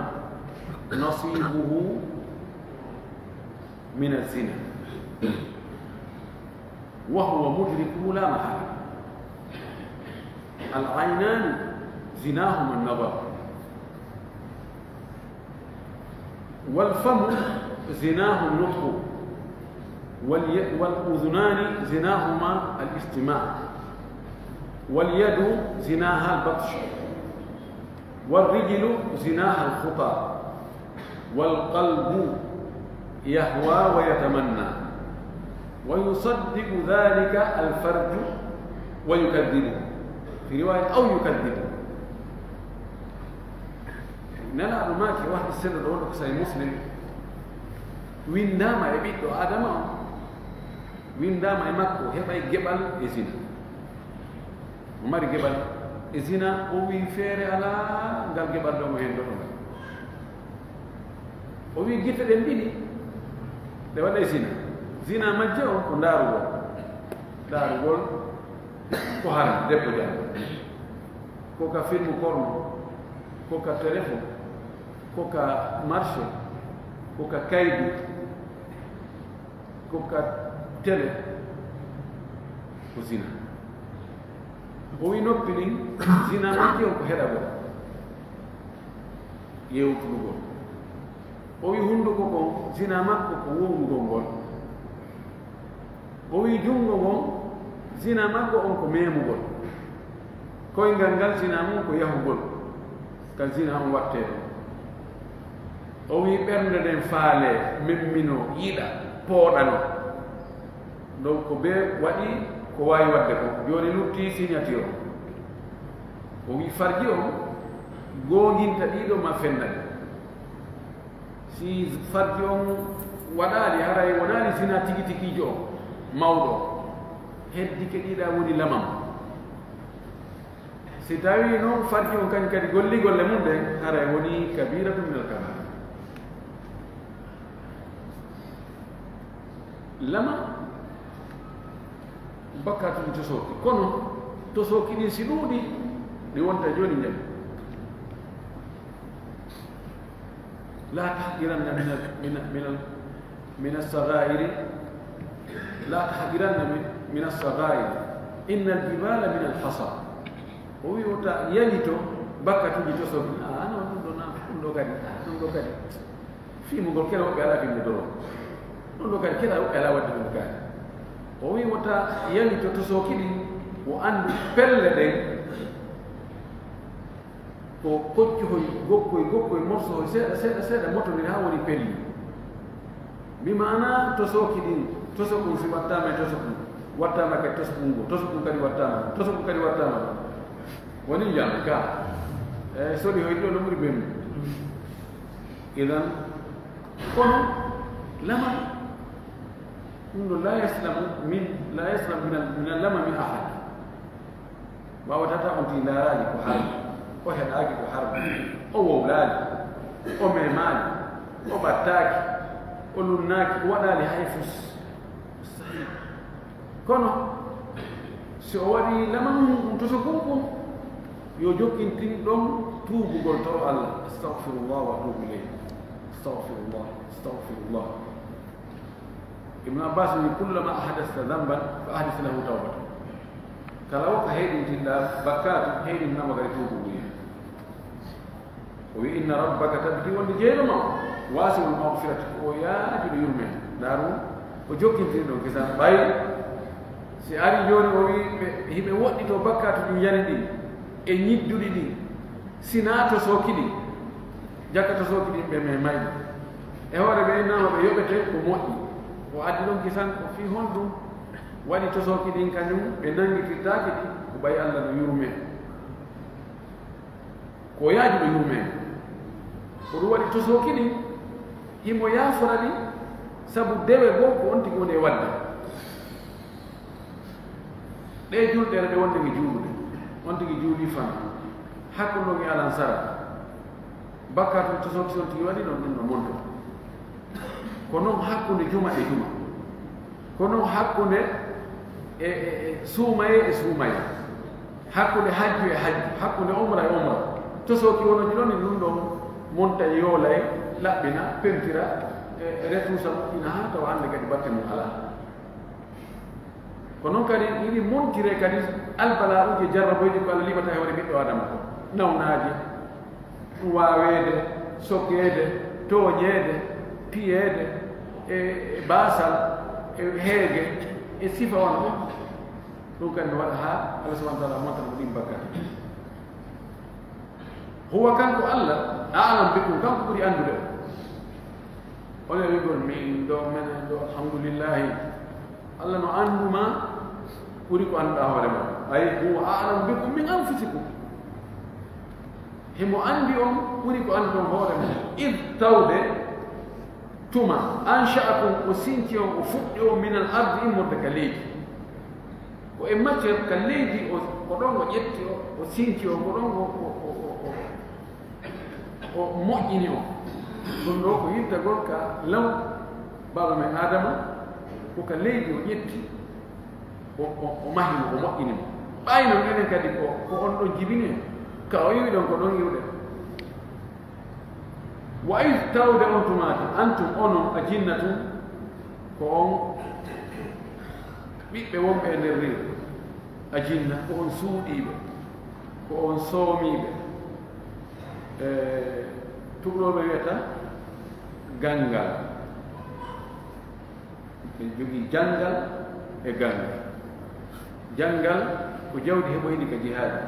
nasibuhu min az-zina wa huwa mudrikuhu la mahala. Al-aynani zinahuma an-nazar, wal famu zinahu an-nutqu, wal ya-, wal udhunani zinahuma al-istima', wal yadu zinaha al-batsh, والرجل زناها الخطى، والقلب يهوى ويتمنى، ويصدق ذلك الفرج ويكذبه، في رواية أو يكذبه. Nelaaɗo maaki, o haddi selluɗo wonɗo ko Sahih Muslim, winndaama e ɓiɗɗo Aadama on, winndaama e makko heɓay geɓal e zina. O mari geɓal e zina, o wi'i feere alaa ngal geɓal ɗo mo heen ɗo ɗo ngal. O wi'i gite ɗen ɗiɗi ɗe waɗa e zina. Zina majje on ko ndaarugol. Ndaarugol ko haram, debbo janngo. Ko ka filmu porno, ko ka téléphone, ko ka marché, ko ka kaydi, ko ka télé, ko zina. O wi noppi ɗin, zina majji on ko heɗagol, yewtudugol. O wi hunduko kon, zina makko ko wowlugol ngol. O wi junngo ngon, zina makko on ko memugol. Koyngal ngal, zina mum ko yahugol ka zina on wattee ɗon. O wi ɓernde nden faale, memmino, yiɗa, pooɗano. Donc ko bee waɗi ko waawi waɗde ko. Jooni lutti signature o. O wi farji on goonginta ɗiɗo ma fenna ɗi. Si farji on waɗaali, haray wonaali zina tigi tigiijo on, mawɗo on. Heddike ɗiɗa woni lamam. Si tawii non farji on kañum kadi golli golle mum ɗen, haray woni kabiratun minal kabair. Lama bakkaatuji tosooki, kono tosooki ɗin si ɗuuɗi, ɗi wonta jooni jam. La tahqiranna min al-, min al-, min al-, min as-saghairi, la tahqiranna min, min as-saghairi, inna al-jibala min al-hasa. O wi wota yalito bakkatuji tosooki. Ah, non, ɗum ɗo na, ɗum ɗo kadi, ah, ɗum ɗo kadi. Fimugol kela woɓɓe alaa fimde doro. Ɗum ɗo kadi kela woɓɓe alaa waɗde ɗum kadi. O wi wota yalito tosooki ɗin, o anndu pelle ɗen. Ko koccuhoy, gokkoy, gokkoy, morsohoy, seeɗa, seeɗa, seeɗa, motondiri haa woni pelli. Bi maana tosooki ɗin, tosokun si wattaama e tosokun, wattaama kadi tosokun ngo, tosokun kadi wattaama, tosokun kadi wattaama. Woni jam ka. E, soɗi hoy ɗo no ɓuri ɓennu. Idan, kono, lama, ɗum ɗo la yaslamu min, la yaslamu min al-, min al-lama min ahad. Wawata taw on tigi ndaaraali ko harmi, o heɗaaki ko harmi, o wowlaali, o memaali, o ɓattaaki, o lunnaaki, o waɗaali hay fus. Mustahil. Kono, si o waɗi lamanu mum ɗum toso kon kon, yo jokkintin ɗon tuubugol taw Allah. Astaghfirullah wa atubu ilayh. Astaghfirullah, astaghfirullah. Ibnu Abbas ni, "Kullama ahdasta dhanban fa ahdis lahu tawbatan." Kala wo ko heyɗintinɗa bakkaatu, heyɗintinama kadi tuubu ngu. O wi, "Inna rabbaka," tabiti wonde jeyɗo ma o, "wasi'ul maghfirati," ko o yaajuɗo yurmeende. Ndaaru, o jokkintini ɗon kisan. Ɓay si ari jooni o wi ɓe, hiɓe woɗɗito bakkaatu ɗin yani ɗin, e ñidduɗi ɗin, si naa to sooki ɗin, jakka to sooki ɗin ɓe me mayɗi. E hoore ɓe innama ɓe yoɓete ko moƴƴi. O addi ɗon kisan ko fii honɗum waɗi to sooki ɗin kañum ɓe nanngitirtaaki ɗi, ko ɓay Allah no yurmee. Ko yaajuɗo yurmeende. Ko ɗum waɗi to sooki ɗin, himo yaafora ɗi, sabu dewe goo ko on tigi woni e waɗde. Ɗee julɗe ɗe wonde nge juulude, on tigi juuli fan, hakkunde on e alansara, bakkaatu to sooki si on tigi waɗi ɗon, ɗum no monto. Ko non hakkunde juma e juma. Ko non hakkunde e, e, e suumaye e suumaye. Hakkunde hajju e hajju. Hakkunde umra e umra. To sooki wono jiɗoni ɗum ɗon monta yoolay, laɓɓina, pentira, e, e retuusa moƴƴina haa tawa hannde kadi batte mum alaa. Ko non kadi, iri montire kadi albala'uuji e jarraboyɗi ko Allah liɓata e hoore ɓiɗɗo Adama ko. Nawnaaje, waaweede, sogeede, tooñeede, piyeede, e, e baasal, e heege, e sifa wano ɗum. Ɗum kadi no waɗa haa Allah subhanahu wa taala montana mo ɗin bakkaatu. Huwa, kanko Allah, a'lam bikum, kanko ɓuri anndude on. Onon wi'gol min ɗo, menen ɗo, alhamdulillahi. Allah no anndu ma ɓuri ko annduɗaa hoore ma. Ay, huwa a'lam bikum min anfusikum. Himo anndi on ɓuri ko annduɗon hoore mum. Id, tawde, tuma, ansha'akum, o sinci on, o fuɗɗi on, minal ardi, immorde ka leydi. Ko e matière ka leydi, o, ko ɗon o ƴetti, o, o sinci on, ko ɗon o, o, o, o, o, o moƴƴini on. Ɗum ɗo ko yittagol ka law baaba men Aadama, ko ka leydi o ƴetti, o, o, o mahi mo, o moƴƴini mo. Ɓay non enen kadi ko, ko on ɗon jibini en, ka o iwi ɗon ko ɗon iwɗen. Wa id, tawde on tumaati, antum, onon, ajinnatun, ko on ɓiɓɓe wonɓe e nder reedu. Ajinna, ko on suuɗiiɓe, ko on soomiiɓe. E, tugalooɓe wiyata ganngal. Ɓe jogii janngal e ganngal. Janngal ko jawdi heɓoydi ka jihaadi.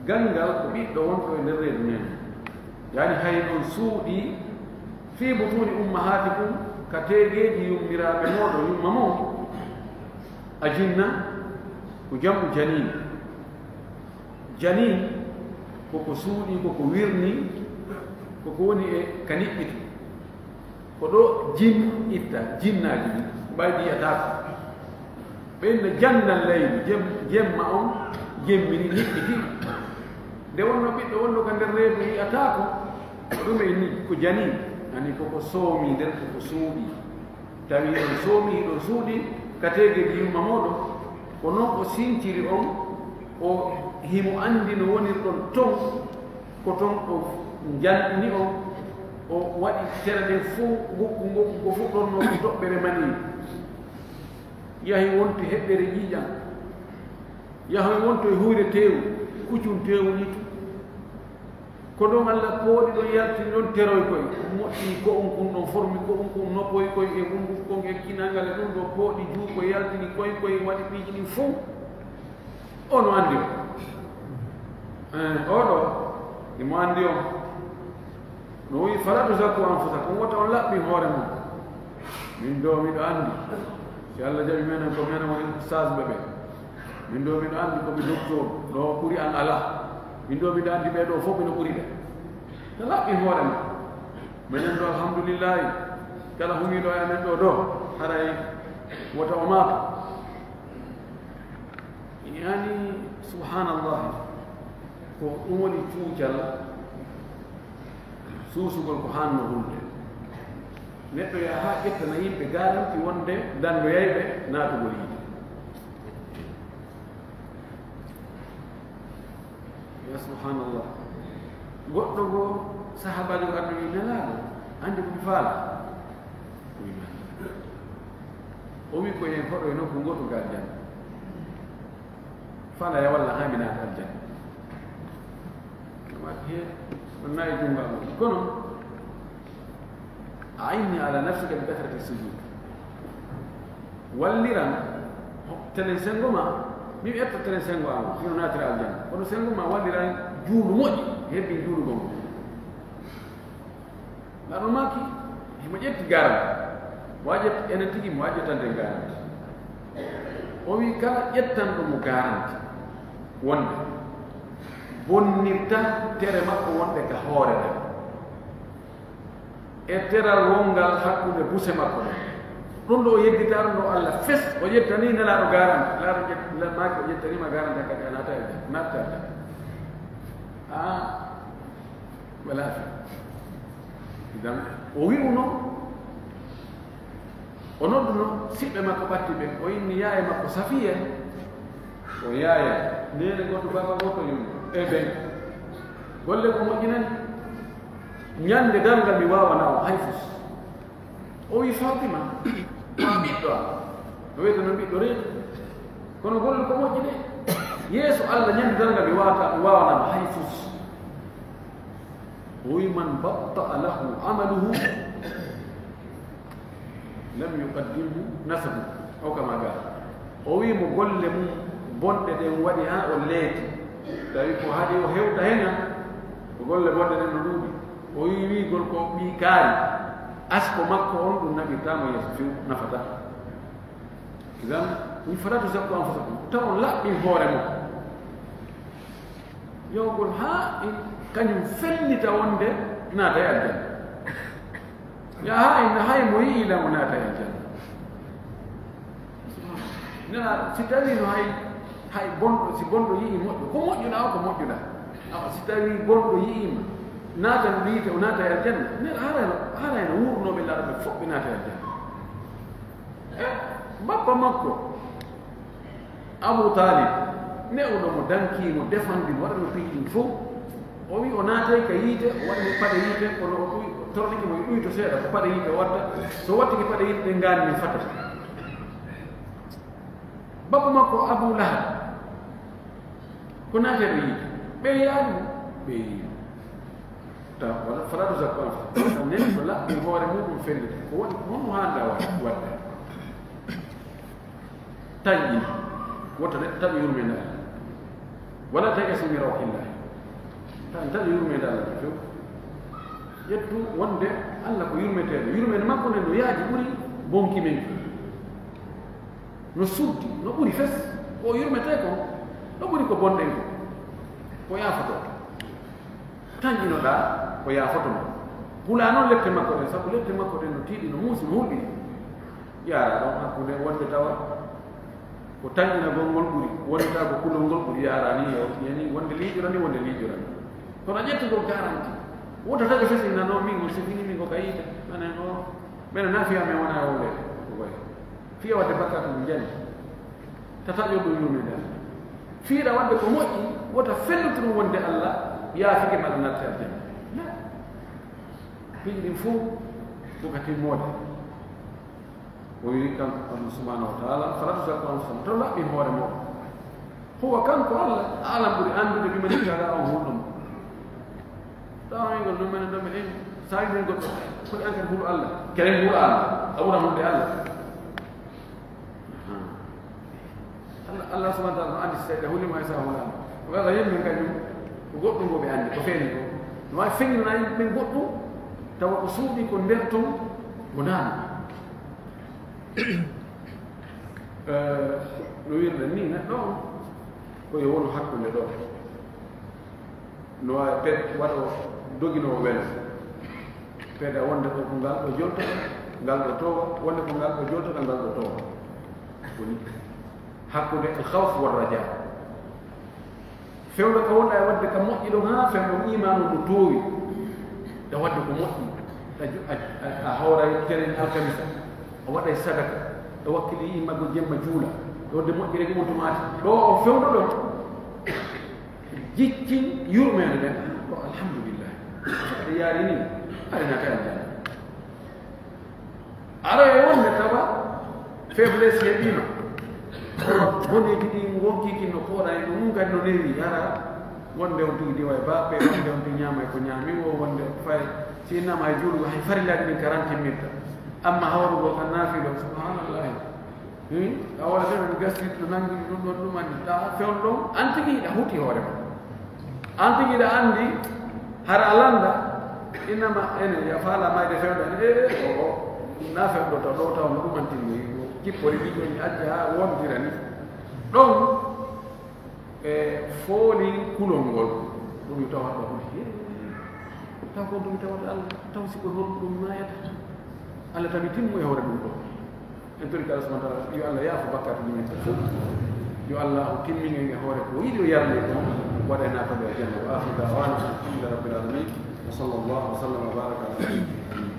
Ganngal ko ɓiɗɗo wonɗo e nder reedu men. Yaani hay on suuɗii fii butuuni ummahaatikum, ka teegeeji yummiraaɓe mooɗon, yumma mon. Ajinna ko jam'u janiin. Janiin ko ko suuɗii, ko ko wirnii, ko ko woni e ka niɓɓitu. Ko ɗo jin itta, jinnaaji ɗin, ɓaydi yi'ataako. Ɓe inna jannal layli, jem-, jemma on jemmini, niɓɓiti. Nde wonno ɓiɗɗo wonno ka nder reedu yi'ataako, ko ɗume ni? Ko janiin, ani ko ko soomi nder, ko ko suuɗii. Tawi on soomi, hiɗon suuɗii ka teegeeji yumma mooɗon, ko non o sinciri on, o himo anndi no wonirɗon ton, ko ton o janɗini on, o waɗi tere ɗen fow, ngokku, ngokku, ko fuɗɗornoo ko toɓɓere manii. Yahi wonti heɓɓere ƴiiƴan. Yahoy wonto e huyre teewu, kuccun teewu ɗitu. Ko ɗon Alla pooɗi ɗon yaltini ɗon teroy koy, moƴƴini ko on kun ɗon, formi ko on kun, nopoy koy e hunduko kon e kinangal e ɗum ɗo pooɗi juuko yaltini koy koy, waɗi piiji ɗin fow. O no anndi on. Eh, oɗo, imo anndi on. No wi'i, "Fala tuzakku anfusakum, wota on laɓɓin hoore mon." Min ɗo miɗo anndi, si Alla jaɓi menen, ko menen woni ustaasɓe ɓe. Min ɗo miɗo anndi ko mi docteur, ɗo ɓuri an alaa. Min ɗo miɗo anndi ɓee ɗo fof mino ɓuri ɓe. Ka laɓɓin hoore ma. Menen ɗo, alhamdulillahi, kala humiiɗo e amen ɗo ɗo, haray wota o maato. Yani, subhanallah, ko ɗum woni cuucal suusugol ko haanno hulde. Neɗɗo yaha haa ƴettana yimɓe garanti wonde danndoyayɓe naatugol yiite. Ya subhanallah. Goɗɗo goo sahaabaajo arno wi, "Nelaaɗo, anndi ko mi faala?" O wi, "Mani?" O wi, "Ko en hoɗo e nokku ngootu ka aljanna. Faala ya walla haa mi naata aljanna." Waɗi heen, on nayi junngo am. Kono, "A'inni ala nafsika bi kathrati sujud." Walliran telen senngo ma, mi etta telen senngo am, hino naatira aljanna. Kono senngo ma walliran juulu moƴƴi, hebbin juulugol ngol. Naaɗo maaki, himo ƴetti garanti. Mo a ƴetti, enen tigi mo a ƴettande garanti. O wi kala ƴettanɗo mo garanti wonde bonnirta tere makko wonde ka hoore nde. E teral wongal hakkunde buse makko ɗen. Ɗum ɗo o yedditaano ɗo Alla fes, o ƴettani Nelaaɗo garanti. Nelaaɗo ƴet-, Nelaaɗo maaki o ƴettaniima garanti kadi a naata e natta. Ah, wala fi. Idan, o wi'uno, o nodduno siɓɓe makko ɓatti ɓen, o inni yaaye makko Safiya. O yaaye, neene gooto, baaba gooto, yumma. E ɓen. Golle ko moƴƴinani. Ñande darngal mi waawana on hay fus. O wi, "Fatima, ma ɓiɗɗo am." No wiyata noon ɓiɗɗo reedu. Kono golle ko moƴƴi de. Yeeso Alla ñande darngal mi waawata, mi waawana on hay fus. O wi, "Man batta'a lahu amaluhu, lam yuqaddimhu nasabu." Aw kama qala. O wi mo golle mum bonɗe ɗen waɗi haa o leeti. Tawi ko haɗi o hewta hena, ko golle bonɗe ɗen no ɗuuɗi. O wi wiigol ko ɓii kaari. Asko makko on ɗum naɓirta mo yeeso few nafata. Idan, min fala tuzakku anfusakum. Taw on laɓɓin hoore mon. Yawgol haa in Kañum fellita wonde naata e aljanna. Ya hay, hay mo yi'i lan o naata e aljanna. Nana, si tawii no hay, hay bonɗo, si bonɗo yi'i moƴƴo, ko moƴƴuɗaa o, ko moƴƴuɗaa. Awa, si tawii bonɗo yi'ii ma, naatan yiite, o naata e aljanna. Nana, hara, hara heno wuurnooɓe laaɗuɓe fof ɓe naata e aljanna. Eh, bappa makko, Abu Talib, ne'uɗo mo, dankii mo, defandi mo, waɗa mo piiji ɗin fof. O wi o naatay ka yiite, o waɗi mo paɗe yiite, kono o ɗuy-, o torlike mo, o ɗuyto seeɗa, ko paɗe yiite o watta. So wattike paɗe yiite ɗen, ngaani men fata. Bappa makko Abu Lahab, ko naateeɗo yiite. Ɓe yaadi mo, ɓe yi'i mo. Ta, wala, fala tuzakku anfusakum. Neɗɗo laɓɓin hoore muɗum felliti. Ko woni, honno haanɗa wa-, waɗde? Tanƴin. Wota neɗɗo taƴu yurmeende Allah. Wala tay'asu min rawhillahi. Tan taƴu yurmeende Allah few. Ƴettu wonde Allah ko yurmeteeɗo. Yurmeende makko nden no yaaji ɓuri bonki men. No suddi, no ɓuri fes. Ko yurmetee kon, no ɓuri ko bonɗen kon. Ko yaafotoo. Tanƴinoɗaa ko yaafoto ma. Hula noon lepte makko ɗen, sabu lepte makko ɗen no tiiɗi, no muusi, no hulɓini. Yaara ɗon hakkunde wonde tawa ko tanƴinagol ngol ɓuri, wonde tawa ko kulol ngol ɓuri, yaara ni, yo, yani wonde liiƴora ni, wonde liiƴora ni. Kono ƴettugol garanti, wota taƴo fesi nano min, on si fini min ko ka yiite, mane o, mene na fiya men wona e wowleede, ko koye. Fiya wadde bakkaatu ndu jani. Tataƴo ɗum yurmeende Allah. Fiira wadde ko moƴƴi, wota fellutu ɗum wonde Allah yaafike ma, a natta aljanna. La. Piiji ɗin fof ko ka timmoode. O wi'i kanko Allah subhanahu wa ta'ala, "Fala tuzakku anfusakum." To laɓɓin hoore mooɗon. Huwa kanko Allah, a'lam ɓuri anndude biman ihtada on hulɗo mo. Tawa min ngol ɗum menen ɗo meɗen saawi men goɗɗo. Ko an kadi hulu Allah. Keren hulu Allah. A ɓura hulde Allah. Allah, Allah subhanahu wa ta'ala no andi seeɗa, hulima e sa hulama. Wala yimɓe kañum, ko goɗɗum ko ɓe andi, ko feeñi ko. No wawi feññinana yimɓe ɓen goɗɗum, tawa ko suuɗi ko nder ton, ko naano. Eh, no wirde ni, neɗɗo on, ko yo wonu hakkunde ɗo. No waawi pet waɗo doginoowo welo. Peda wonde ko, ko ngal ɗo joltoɗa, ngal ɗo towa, wonde ko ngal ɗo joltoɗa, ngal ɗo towa. Woni hakkunde al khawf war raja. Fewndo ka wonɗa e waɗde ka moƴƴi ɗon haa fewndo iman on no toowi. Ɗa waɗde ko moƴƴi, ɗa jo-, a, a, a hooray teren alkamisa, a waɗay sadaka, ɗa wakkili immagol jemma juula, ɗo de moƴƴi rek on tumaati. Ɗo o fewndo ɗon. Jiccin yurmeende nden. Ko alhamdulillah. So aɗa yaari ni, aɗa naata aljanna. Ara e wonde tawa faiblesse heɓiima. Boneeji ɗi wonkiki no pooɗa e ɗum kadi no neewi. Ara wonde on tigi diwa e baaɓe, wonde on tigi ñaama e ko ñaami o, wonde fay si innama e juulgo hay farillaaji ɗin ka ran timmirta. Amma hawrugol kan naafiilo, subhanallahi. Hmm? A wala tan en gastirto nangi ɗum ɗon ɗum anndi. Ta fewndo ɗon, an tigi hiɗa huti hoore ma. An tigi hiɗa anndi hara a lannda, innama ene ya faala mayde fewndo en. E, o, o, na fewndo to ɗo taw no ɗum antinni. Kippori ɗi joni acca haa wontirani. Ɗon, e fooli kulol ngol, ɗum mi tawata ɗo holi. Taw ko ɗum mi tawata Allah, taw si ko hol ɗum maayata. Allah tawi timmo e hoore ɗum ɗo. En tori ka Allah subhanahu wa ta'ala, yo Allah yaafo bakkaatuuji men fof. Yo Allah o timmine e hoore ko yiɗi o yarne ko, waɗa e naatande e janna. Wa akhiru da'wana alhamdulillahi rabbil alamin. Wa sallallahu wa sallam wa baraka ala nabiyyina Muhammad.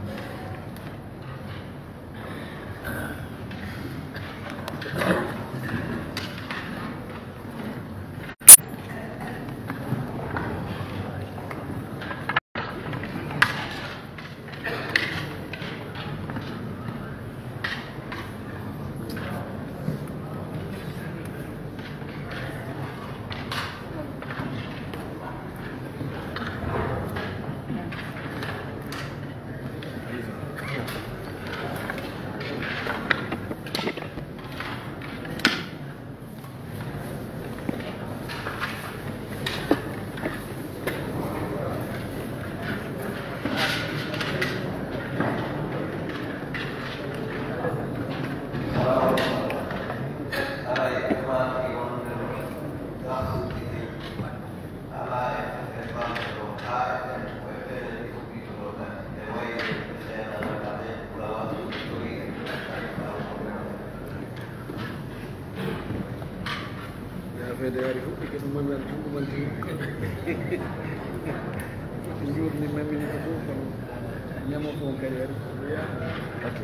Fede ari fof ɓe kadi mami ari fof ɗumanti. Jurni mamini ko fof kono ñamo fof kadi ari. Ok.